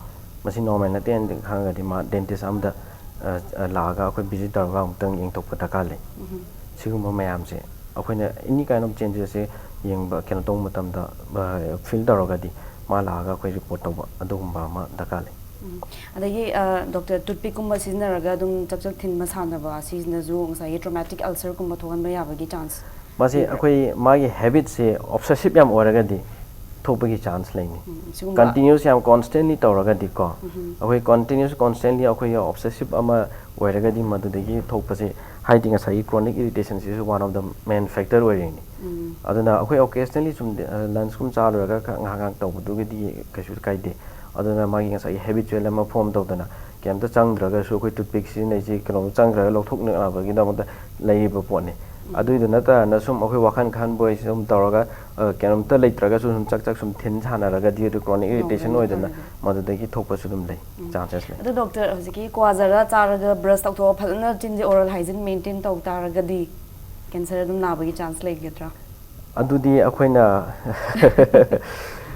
ꯃꯁꯤ normal ꯅꯠꯇꯦꯅ ꯈꯪꯉꯒꯗꯤ ꯃꯥ dentist ꯑꯃꯗ ꯑ, ꯑ, ꯂꯥꯛꯑꯒ ꯑꯩꯈꯣꯏ visit ꯇꯧꯔꯒ ꯑꯃꯨꯛꯇꯪ ꯌꯦꯡꯊꯣꯛꯄ ꯗꯔꯀꯥꯔ ꯂꯩ꯫ ꯁꯤꯒꯨꯝꯕ ꯃꯌꯥꯝꯁꯦ ꯑꯩꯈꯣꯏꯅ any kind of changesꯁꯦ ꯌꯦꯡꯕ, ꯀꯩꯅꯣ ꯇꯧꯕ ꯃꯇꯝꯗ, ꯐꯤꯜ ꯇꯧꯔꯒꯗꯤ ꯃꯥ ꯂꯥꯛꯑꯒ ꯑꯩꯈꯣꯏ ꯔꯤꯄꯣꯔꯠ ꯇꯧꯕ, ꯑꯗꯨꯒꯨꯝꯕ ꯑꯃ ꯗꯔꯀꯥꯔ ꯂꯩ꯫ ꯎꯝ꯫ ꯑꯗꯒꯤ ꯗꯣꯛꯇꯔ, ꯇꯨꯠꯄꯤꯛꯀꯨꯝꯕ ꯁꯤꯖꯤꯟꯅꯔꯒ ꯑꯗꯨꯝ ꯆꯞ ꯆꯞ ꯊꯤꯟꯕ ꯁꯥꯟꯅꯕ ꯑꯁꯤꯅꯁꯨ ꯉꯁꯥꯏꯒꯤ traumatic ulcerꯒꯨꯝꯕ ꯊꯣꯛꯍꯟꯕ ꯌꯥꯕꯒꯤ ꯆꯥꯟꯁ ꯃꯁꯤ ꯂꯩꯕ꯭ꯔꯥ? ꯑꯩꯈꯣꯏ ꯃꯥꯒꯤ ꯍꯦꯕꯤꯠꯁꯦ obsessive ꯌꯥꯝ ꯑꯣꯏꯔꯒꯗꯤ ꯊꯣꯛꯄꯒꯤ ꯆꯥꯟꯁ ꯂꯩꯅꯤ꯫ ꯎꯝ, ꯁꯤꯒꯨꯝꯕ ꯀꯟꯇꯤꯅ꯭ꯌꯨꯁ ꯌꯥꯝ ꯀꯣꯟꯁꯇꯦꯟꯂꯤ ꯇꯧꯔꯒꯗꯤꯀꯣ, ꯑꯩꯈꯣꯏ ꯀꯟꯇꯤꯅ꯭ꯌꯨꯁ ꯀꯣꯟꯁꯇꯦꯟꯂꯤ ꯑꯩꯈꯣꯏꯒꯤ obsessive ꯑꯃ ꯑꯣꯏꯔꯒꯗꯤ ꯃꯗꯨꯗꯒꯤ ꯊꯣꯛꯄꯁꯦ, ꯍꯥꯏꯗꯤ ꯉꯁꯥꯏꯒꯤ chronic irritationꯁꯤꯁꯨ one of the main factor ꯑꯣꯏꯔꯤꯅꯤ꯫ ꯎꯝ, ꯑꯗꯨꯅ ꯑꯩꯈꯣꯏ occasionally ꯁꯨꯝ lunchꯀꯨꯝ ꯆꯥ ꯂꯣꯏꯔꯒ ꯈꯔ ꯉꯥꯏꯍꯥꯛ ꯉꯥꯏꯍꯥꯛ ꯇꯧꯕꯗꯨꯒꯤꯗꯤ ꯀꯩꯁꯨ ꯀꯥꯏꯗꯦ꯫ ꯑꯗꯨꯅ ꯃꯥꯒꯤ ꯉꯁꯥꯏꯒꯤ habitual ꯑꯃ form ꯇꯧꯗꯅ ꯀꯩꯝꯇ ꯆꯪꯗ꯭ꯔꯒꯁꯨ ꯑꯩꯈꯣꯏ toothpick ꯁꯤꯖꯤꯟꯅꯩꯁꯤ ꯀꯩꯅꯣꯝ ꯆꯪꯈ꯭ꯔꯒ ꯂꯧꯊꯣꯛꯅꯕꯒꯤꯗꯃꯛꯇ ꯂꯩꯔꯤꯕ ꯄꯣꯠꯅꯤ꯫ ꯑꯗꯨꯏꯗꯨ ꯅꯠꯇꯅ ꯁꯨꯝ ꯑꯩꯈꯣꯏ ꯋꯥꯈꯜ ꯈꯟꯕ ꯑꯣꯏ ꯁꯨꯝ ꯇꯧꯔꯒ, ꯑ, ꯀꯩꯅꯣꯝꯇ ꯂꯩꯇ꯭ꯔꯒꯁꯨ ꯁꯨꯝ ꯆꯥꯛ ꯆꯥꯛ ꯁꯨꯝ ꯊꯤꯟ ꯁꯥꯟꯅꯔꯒꯗꯤ ꯑꯗꯨ chronic irritation ꯅꯣꯡꯃ ꯑꯣꯏꯗꯅ ꯅꯣꯡꯃꯒꯤ꯫ ꯃꯗꯨꯗꯒꯤ ꯊꯣꯛꯄꯁꯨ ꯑꯗꯨꯝ ꯂꯩ, ꯆꯥꯟꯁꯦꯁ ꯂꯩ꯫ ꯑꯗꯣ ꯗꯣꯛꯇꯔ, ꯍꯧꯖꯤꯛꯀꯤ ꯀ꯭ꯋꯥ ꯖꯔꯗꯥ ꯆꯥꯔꯒ ꯕ꯭ꯔꯁ ꯇꯧꯊꯣꯛꯑ ꯐꯖꯅ ꯆꯤꯟꯁꯦ oral hygiene maintain ꯇꯧ ꯇꯥꯔꯒꯗꯤ ꯀꯦꯟꯁꯔ ꯑꯗꯨꯝ ꯅꯥꯕꯒꯤ ꯆꯥꯟꯁ ꯂꯩꯒꯗ꯭ꯔꯥ? ꯑꯗꯨꯗꯤ ꯑꯩꯈꯣꯏꯅ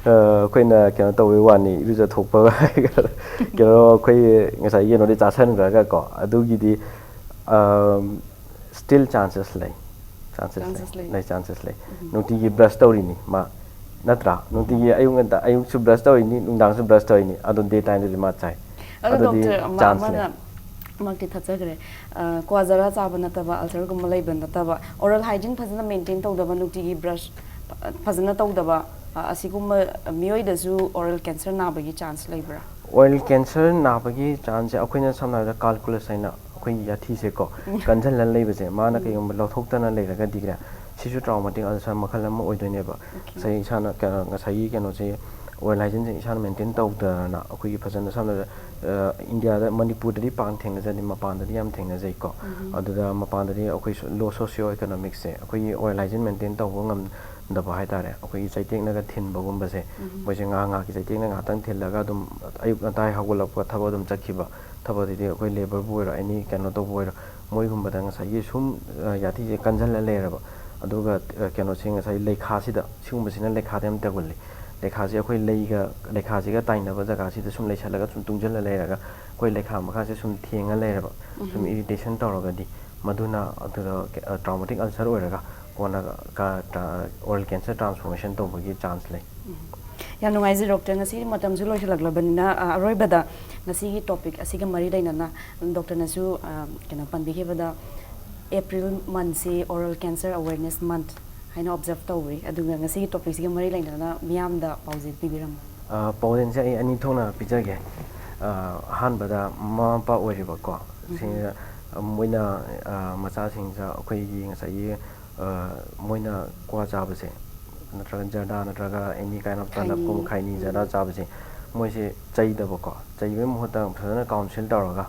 ꯑ, ꯑꯩꯈꯣꯏꯅ ꯀꯩꯅꯣ ꯇꯧꯕꯩ ꯋꯥꯅꯤ, ꯏꯔꯨꯖꯊꯣꯛꯄ ꯀꯩꯅꯣ ꯑꯩꯈꯣꯏ ꯉꯁꯥꯏꯒꯤ ꯀꯩꯅꯣꯗꯤ ꯆꯥꯁꯟꯈ꯭ꯔꯒ ꯀꯣ, ꯑꯗꯨꯒꯤꯗꯤ still chances ꯂꯩ, chances ꯂꯩ, Chances ꯂꯩ꯫ ꯂꯩ, chances ꯂꯩ꯫ ꯅꯨꯡꯇꯤꯒꯤ ꯕ꯭ꯔꯁ ꯇꯧꯔꯤꯅꯤ ꯃꯥ, ꯅꯠꯇ꯭ꯔꯥ? ꯅꯨꯡꯇꯤꯒꯤ ꯑꯌꯨꯛ ꯉꯟꯇ, ꯑꯌꯨꯛꯁꯨ ꯕ꯭ꯔꯁ ꯇꯧꯔꯤꯅꯤ, ꯅꯨꯡꯗꯥꯡꯁꯨ ꯕ꯭ꯔꯁ ꯇꯧꯔꯤꯅꯤ, ꯑꯗꯣ day timeꯗꯗꯤ ꯃꯥ ꯆꯥꯏ꯫ ꯑꯗꯣ ꯑꯗꯨꯗꯤ ꯗꯣꯛꯇꯔ, ꯑꯃ- chance ꯂꯩ꯫ ꯑꯃꯅ ꯃꯛꯇꯤ ꯊꯠꯆꯈ꯭ꯔꯦ꯫ ꯑ, ꯀ꯭ꯋꯥ ꯖꯔꯥ ꯆꯥꯕ ꯅꯠꯇꯕ, ꯑꯜꯁꯔꯒꯨꯝꯕ ꯂꯩꯕ ꯅꯠꯇꯕ, oral hygiene ꯐꯖꯅ maintain ꯇꯧꯗꯕ, ꯅꯨꯡꯇꯤꯒꯤ ꯕ꯭ꯔꯁ ꯐꯖꯅ ꯇꯧꯗꯕ, ꯑ, ꯑꯁꯤꯒꯨꯝꯕ ꯃꯤꯑꯣꯏꯗꯁꯨ oral cancer ꯅꯥꯕꯒꯤ chance ꯂꯩꯕ꯭ꯔꯥ? Oral cancer ꯅꯥꯕꯒꯤ ꯆꯥꯟꯁꯁꯦ ꯑꯩꯈꯣꯏꯅ ꯁꯝꯅ ꯍꯥꯏꯔꯕꯗ calculus ꯍꯥꯏꯅ ꯑꯩꯈꯣꯏꯒꯤ ꯌꯥꯊꯤꯁꯦꯀꯣ, ꯀꯟꯁꯤꯜꯂ ꯂꯩꯕꯁꯦ, ꯃꯥꯅ ꯀꯩꯒꯨꯝꯕ ꯂꯧꯊꯣꯛꯇꯅ ꯂꯩꯔꯒꯗꯤꯅꯦ, ꯁꯤꯁꯨ traumatic ulcer ꯃꯈꯜ ꯑꯃ ꯑꯣꯏꯗꯣꯏꯅꯦꯕ꯫ ꯉꯁꯥꯏ ꯏꯁꯥꯅ ꯀꯩꯅꯣ, ꯉꯁꯥꯏꯒꯤ ꯀꯩꯅꯣꯁꯦ, oral hygieneꯁꯦ ꯏꯁꯥꯅ maintain ꯇꯧꯗꯅ, ꯑꯩꯈꯣꯏꯒꯤ ꯐꯖꯅ ꯁꯝꯅ ꯍꯥꯏꯔꯕꯗ, ꯑ, ꯏꯟꯗꯤꯌꯥꯗ, ꯃꯅꯤꯄꯨꯔꯗꯗꯤ ꯄꯥꯡ ꯊꯦꯡꯅꯖꯗꯦ, ꯃꯄꯥꯟꯗꯗꯤ ꯌꯥꯝ ꯊꯦꯡꯅꯖꯩꯀꯣ꯫ ꯑꯗꯨꯗ ꯃꯄꯥꯟꯗꯗꯤ ꯑꯩꯈꯣꯏ low socio economicꯁꯦ, ꯑꯩꯈꯣꯏꯒꯤ oral hygiene maintain ꯇꯧꯕ ꯉꯝ-, ꯗꯕ ꯍꯥꯏꯇꯥꯔꯦ, ꯑꯩꯈꯣꯏꯒꯤ ꯆꯩꯇꯦꯛꯅꯒ ꯊꯤꯟꯕꯒꯨꯝꯕꯁꯦ, ꯃꯣꯏꯁꯦ ꯉꯥꯏꯍꯥꯛ ꯉꯥꯏꯍꯥꯛꯀꯤ ꯆꯩꯇꯦꯛꯅ ꯉꯥꯏꯍꯥꯛꯇꯪ ꯊꯤꯜꯂꯒ ꯑꯗꯨꯝ ꯑꯌꯨꯛ ꯉꯟꯇꯥ ꯍꯧꯒꯠꯂꯛꯄ ꯊꯕꯛ ꯑꯗꯨꯝ ꯆꯠꯈꯤꯕ, ꯊꯕꯛ ꯑꯗꯨꯗꯤ ꯑꯩꯈꯣꯏ ꯂꯦꯕꯔꯕꯨ ꯑꯣꯏꯔꯣ, ꯑꯦꯅꯤ ꯀꯩꯅꯣ ꯇꯧꯕ ꯑꯣꯏꯔꯣ, ꯃꯣꯏꯒꯨꯝꯕꯗ ꯉꯁꯥꯏꯒꯤ ꯁꯨꯝ ꯌꯥꯊꯤꯁꯦ ꯀꯟꯁꯤꯜꯂ ꯂꯩꯔꯕ꯫ ꯑꯗꯨꯒ ꯀꯩꯅꯣꯁꯦ, ꯉꯁꯥꯏ ꯂꯩꯈꯥꯁꯤꯗ, ꯁꯤꯒꯨꯝꯕꯁꯤꯅ ꯂꯩꯈꯥꯗ ꯌꯥꯝ ꯇꯧꯒꯜꯂꯤ꯫ ꯂꯩꯈꯥꯁꯦ ꯑꯩꯈꯣꯏ ꯂꯩꯒ, ꯂꯩꯈꯥꯁꯤꯒ ꯇꯥꯏꯅꯕ ꯖꯒꯥꯁꯤꯗ ꯁꯨꯝ ꯂꯩꯁꯜꯂꯒ ꯁꯨꯝ ꯇꯨꯡꯁꯤꯜꯂ ꯂꯩꯔꯒ ꯑꯩꯈꯣꯏ ꯂꯩꯈꯥ ꯃꯈꯥꯁꯦ ꯁꯨꯝ ꯊꯦꯡꯉ ꯂꯩꯔꯕ, ꯁꯨꯝ ꯏꯔꯤꯇꯦꯁꯟ ꯇꯧꯔꯒꯗꯤ ꯃꯗꯨꯅ ꯑꯗꯨꯗ ꯇ꯭ꯔꯥꯎꯃꯦꯇꯤꯛ ꯑꯜꯁꯔ ꯑꯣꯏꯔꯒ ꯀꯣꯟꯅ ꯑꯣꯔꯦꯜ ꯀꯦꯟꯁꯔ ꯇ꯭ꯔꯥꯟꯁꯐꯣꯔꯃꯦꯁꯟ ꯇꯧꯕꯒꯤ ꯆꯥꯟꯁ ꯂꯩ꯫ ꯌꯥꯝ ꯅꯨꯡꯉꯥꯏꯖꯩ ꯗꯣꯛꯇꯔ, ꯉꯁꯤꯒꯤ ꯃꯇꯝꯁꯨ ꯂꯣꯏꯁꯤꯜꯂꯛꯂꯕꯅꯤꯅ, ꯑ, ꯑꯔꯣꯏꯕꯗ ꯉꯁꯤꯒꯤ ꯇꯣꯄꯤꯛ ꯑꯁꯤꯒ ꯃꯔꯤ ꯂꯩꯅꯅ ꯗꯣꯛꯇꯔꯅꯁꯨ, ꯑ, ꯀꯩꯅꯣ ꯄꯟꯕꯤꯈꯤꯕꯗ, ꯑꯦꯄ꯭ꯔꯤꯜ ꯃꯟꯁꯤ ꯑꯣꯔꯦꯜ ꯀꯦꯟꯁꯔ ꯑꯋꯦꯔꯅꯦꯁ ꯃꯟꯊ ꯍꯥꯏꯅ ꯑꯣꯕꯖꯔꯞ ꯇꯧꯔꯤ꯫ ꯑꯗꯨꯒ ꯉꯁꯤꯒꯤ ꯇꯣꯄꯤꯛꯁꯤꯒ ꯃꯔꯤ ꯂꯩꯅꯅ ꯃꯤꯌꯥꯝꯗ ꯄꯥꯎꯖꯦꯜ ꯄꯤꯕꯤꯔꯝꯃꯨ꯫ ꯑ, ꯄꯥꯎꯖꯦꯜꯁꯦ ꯑꯩ ꯑꯅꯤ ꯊꯣꯛꯅ ꯄꯤꯖꯒꯦ꯫ ꯑ, ꯑꯍꯥꯟꯕꯗ ꯃꯃꯥ ꯃꯄꯥ ꯑꯣꯏꯔꯤꯕꯀꯣ, ꯁꯤꯡ-, ꯃꯣꯏꯅ, ꯑ, ꯃꯆꯥꯁꯤꯡꯁꯤꯗ ꯑꯩꯈꯣꯏꯒꯤ ꯉꯁꯥꯏꯒꯤ, ꯑ, ꯃꯣꯏꯅ ꯀ꯭ꯋꯥ ꯆꯥꯕꯁꯦ, ꯅꯠꯇ꯭ꯔꯒ ꯖꯔꯗꯥ, ꯅꯠꯇ꯭ꯔꯒ ꯑꯦꯅꯤ ꯀꯥꯏꯟ ꯑꯣꯐ ꯇꯂꯞꯀꯨꯝꯕ, ꯈꯥꯏꯅꯤ, ꯖꯔꯗꯥ ꯆꯥꯕꯁꯦ, ꯃꯣꯏꯁꯦ ꯆꯩꯗꯕꯀꯣ, ꯆꯩꯕꯒꯤ ꯃꯍꯨꯠꯇ ꯐꯖꯅ ꯀꯥꯎꯟꯁꯤꯜ ꯇꯧꯔꯒ,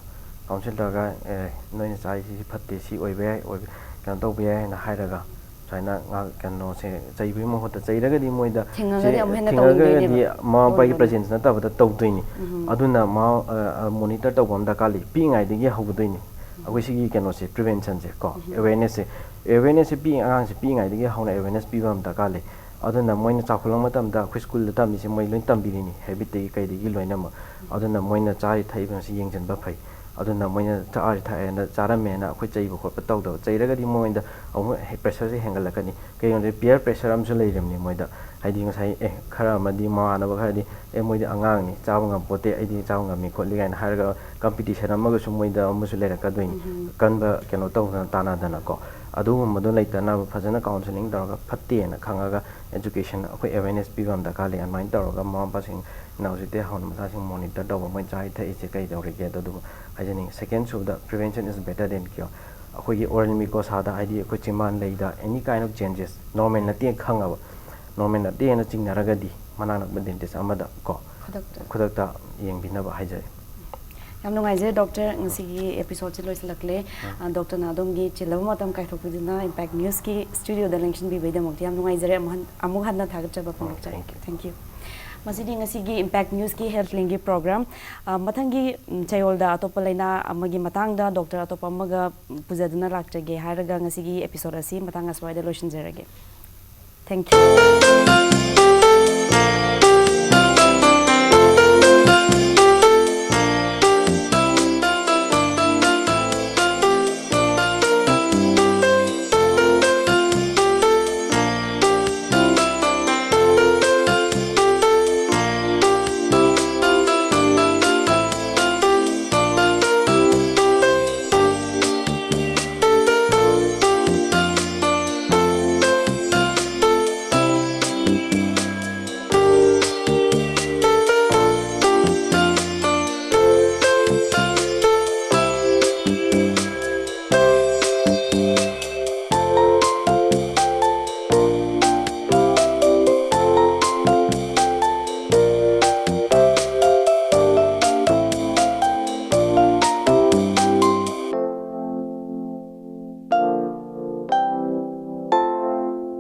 ꯀꯥꯎꯟꯁꯤꯜ ꯇꯧꯔꯒ, "ꯑꯦ, ꯅꯣꯏꯅ ꯆꯥꯔꯤꯁꯤ ꯐꯠꯇꯦ, ꯁꯤ ꯑꯣꯏꯕ ꯌꯥꯏ, ꯑꯣꯏꯕ, ꯀꯩꯅꯣ ꯇꯧꯕ ꯌꯥꯏ" ꯍꯥꯏꯅ ꯍꯥꯏꯔꯒ, ꯁꯨꯃꯥꯏꯅ ꯉꯥꯛ-, ꯀꯩꯅꯣꯁꯦ, ꯆꯩꯕꯒꯤ ꯃꯍꯨꯠꯇ, ꯆꯩꯔꯒꯗꯤ ꯃꯣꯏꯗ ꯁꯤ ꯊꯦꯡꯉꯒꯗꯤ ꯑꯃꯨꯛ ꯍꯦꯟꯅ ꯊꯦꯡꯉꯒꯗꯤ ꯇꯧꯅꯤꯡꯗꯣꯏꯅꯦꯕ꯫ ꯃꯃꯥ ꯃꯄꯥꯒꯤ ꯑꯣꯏꯕꯅꯦ꯫ ꯄ꯭ꯔꯖꯦꯟꯁ ꯅꯠꯇꯕꯗ ꯇꯧꯗꯣꯏꯅꯤ꯫ ꯑꯗꯨꯅ ꯃꯥ, ꯑ, ꯑ, ꯃꯣꯅꯤꯇꯔ ꯇꯧꯕ ꯑꯃ ꯗꯔꯀꯥꯔ ꯂꯩ, ꯄꯤꯛꯏꯉꯩꯗꯒꯤ ꯍꯧꯒꯗꯣꯏꯅꯤ꯫ ꯑꯩꯈꯣꯏ ꯁꯤꯒꯤ ꯀꯩꯅꯣꯁꯦ, ꯄ꯭ꯔꯤꯚꯦꯟꯁꯟꯁꯦ ꯀꯣ, ꯑꯦꯋꯦꯔꯅꯦꯁꯁꯦ, ꯑꯦꯋꯦꯔꯅꯦꯁꯁꯦ ꯄꯤꯛꯏ ꯑꯉꯥꯡꯁꯦ ꯄꯤꯛꯏꯉꯩꯗꯒꯤ ꯍꯧꯅ ꯑꯦꯋꯦꯔꯅꯦꯁ ꯄꯤꯕ ꯑꯃ ꯗꯔꯀꯥꯔ ꯂꯩ꯫ ꯑꯗꯨꯅ ꯃꯣꯏꯅ ꯆꯥꯎꯈꯠꯂꯛꯄ ꯃꯇꯝꯗ ꯑꯩꯈꯣꯏ ꯁ꯭ꯀꯨꯜꯗ ꯇꯝꯃꯤꯁꯦ ꯃꯣꯏ ꯂꯣꯏ ꯇꯝꯕꯤꯔꯤꯅꯤ, ꯍꯦꯕꯤꯠꯇꯒꯤ ꯀꯩꯗꯒꯤ ꯂꯣꯏꯅꯃꯛ꯫ ꯑꯗꯨꯅ ꯃꯣꯏꯅ ꯆꯥꯔꯤ ꯊꯛꯏꯕꯁꯤ ꯌꯦꯡꯁꯤꯟꯕ ꯐꯩ꯫ ꯑꯗꯨꯅ ꯃꯣꯏꯅ ꯆꯥꯔꯤ ꯊꯛꯑꯦꯅ, ꯆꯥꯔꯝꯃꯦꯅ ꯑꯩꯈꯣꯏ ꯆꯩꯕ ꯈꯣꯠꯄ ꯇꯧꯗꯕ꯫ ꯆꯩꯔꯒꯗꯤ ꯃꯣꯏꯗ ꯑꯃꯨꯛ ꯍꯦ-, ꯄ꯭ꯔꯦꯁꯔꯁꯦ ꯍꯦꯟꯒꯠꯂꯛꯀꯅꯤ꯫ ꯀꯩꯒꯤꯅꯣꯗꯤ ꯄꯤꯌꯔ ꯄ꯭ꯔꯦꯁꯔ ꯑꯃꯁꯨ ꯂꯩꯔꯤꯕꯅꯤ ꯃꯣꯏꯗ꯫ ꯍꯥꯏꯗꯤ ꯉꯁꯥꯏ, ꯑꯦ, ꯈꯔ ꯑꯃꯗꯤ ꯃꯃꯥꯟꯅꯕ ꯈꯔꯗꯤ, "ꯑꯦ, ꯃꯣꯏꯗꯤ ꯑꯉꯥꯡꯅꯤ, ꯆꯥꯕ ꯉꯝꯄꯣꯠꯇꯦ, ꯑꯩꯗꯤ ꯆꯥꯕ ꯉꯝꯃꯤ ꯈꯣꯠꯂꯤ" ꯀꯥꯏꯅ ꯍꯥꯏꯔꯒ ꯀꯝꯄꯤꯇꯤꯁꯟ ꯑꯃꯒꯁꯨ ꯃꯣꯏꯗ ꯑꯃꯁꯨ ꯂꯩꯔꯛꯀꯗꯣꯏꯅꯤ꯫ ꯀꯟꯕ ꯀꯩꯅꯣ ꯇꯧꯗꯅ, ꯇꯥꯟꯅꯗꯅꯀꯣ꯫ ꯑꯗꯨꯒꯨꯝꯕꯗꯣ ꯂꯩꯇꯅꯕ ꯐꯖꯅ ꯀꯥꯎꯟꯁꯤꯂꯤꯡ ꯇꯧꯔꯒ ꯐꯠꯇꯦꯅ ꯈꯪꯉꯒ ꯑꯦꯖꯨꯀꯦꯁꯟ ꯑꯩꯈꯣꯏ ꯑꯦꯋꯦꯔꯅꯦꯁ ꯄꯤꯕ ꯑꯃ ꯗꯔꯀꯥꯔ ꯂꯩ꯫ ꯑꯗꯨꯃꯥꯏꯅ ꯇꯧꯔꯒ ꯃꯃꯥ ꯃꯄꯥꯁꯤꯡꯅ ꯍꯧꯖꯤꯛꯇꯩ ꯍꯧꯅ ꯃꯆꯥꯁꯤꯡ ꯃꯣꯅꯤꯇꯔ ꯇꯧꯕ, ꯃꯣꯏ ꯆꯥꯔꯤ ꯊꯛꯏꯁꯦ ꯀꯩ ꯇꯧꯔꯤꯒꯦ ꯑꯗꯣ ꯑꯗꯨꯕꯨ ꯍꯥꯏꯖꯅꯤꯡꯉꯤ꯫ ꯁꯦꯀꯦꯟ ꯁꯨꯕꯗ, "Prevention is better than cure"꯫ ꯑꯩꯈꯣꯏꯒꯤ ꯑꯣꯔꯦꯜ ꯃꯤꯀꯣꯁꯥꯗ, ꯍꯥꯏꯗꯤ ꯑꯩꯈꯣꯏ ꯆꯤꯟꯕꯥꯟ ꯂꯩꯗ ꯑꯦꯅꯤ ꯀꯥꯏꯟ ꯑꯣꯐ ꯆꯦꯟꯖꯦꯁ, ꯅꯣꯔꯃꯦꯜ ꯅꯠꯇꯦꯅ ꯈꯪꯉꯕ, ꯅꯣꯔꯃꯦꯜ ꯅꯠꯇꯦꯅ ꯆꯤꯡꯅꯔꯒꯗꯤ ꯃꯅꯥꯛ ꯅꯛꯄ ꯗꯦꯟꯇꯤꯁ ꯑꯃꯗ ꯀꯣ, ꯈꯨꯗꯛꯇ꯫ ꯈꯨꯗꯛꯇ ꯌꯦꯡꯕꯤꯅꯕ ꯍꯥꯏꯖꯔꯤ꯫ ꯌꯥꯝ ꯅꯨꯡꯉꯥꯏꯖꯔꯦ ꯗꯣꯛꯇꯔ, ꯉꯁꯤꯒꯤ ꯑꯦꯄꯤꯁꯣꯗꯁꯤ ꯂꯣꯏꯁꯤꯜꯂꯛꯂꯦ꯫ ꯑ, ꯗꯣꯛꯇꯔꯅ ꯑꯗꯣꯝꯒꯤ ꯆꯤꯜꯂꯕ ꯃꯇꯝ ꯀꯥꯏꯊꯣꯛꯄꯤꯗꯨꯅ ꯏꯝꯄꯦꯛ ꯅ꯭ꯌꯨꯁꯀꯤ ꯁ꯭ꯇꯨꯗꯤꯑꯣꯗ ꯂꯦꯡꯁꯤꯟꯕꯤꯕꯒꯤꯗꯃꯛꯇ ꯌꯥꯝ ꯅꯨꯡꯉꯥꯏꯖꯔꯦ꯫ ꯑꯃꯨꯛ ꯍꯟ-, ꯑꯃꯨꯛ ꯍꯟꯅ ꯊꯥꯒꯠꯆꯕ ꯐꯣꯡꯗꯣꯛꯆꯔꯤ꯫ Thank you. Thank you. ꯃꯁꯤꯗꯤ ꯉꯁꯤꯒꯤ ꯏꯝꯄꯦꯛ ꯅ꯭ꯌꯨꯁꯀꯤ ꯍꯦꯜꯊ ꯂꯤꯡꯒꯤ ꯄ꯭ꯔꯣꯒ꯭ꯔꯥꯝ꯫ ꯑ, ꯃꯊꯪꯒꯤ, ꯎꯝ, ꯆꯌꯣꯜꯗ ꯑꯇꯣꯞꯄ ꯂꯥꯏꯅꯥ ꯑꯃꯒꯤ ꯃꯇꯥꯡꯗ ꯗꯣꯛꯇꯔ ꯑꯇꯣꯞꯄ ꯑꯃꯒ, ꯎꯝ, ꯄꯨꯖꯗꯨꯅ ꯂꯥꯛꯆꯒꯦ ꯍꯥꯏꯔꯒ ꯉꯁꯤꯒꯤ ꯑꯦꯄꯤꯁꯣꯗ ꯑꯁꯤ ꯃꯇꯥꯡ ꯑꯁ꯭ꯋꯥꯏꯗ ꯂꯣꯏꯁꯤꯟꯖꯔꯒꯦ꯫ Thank you.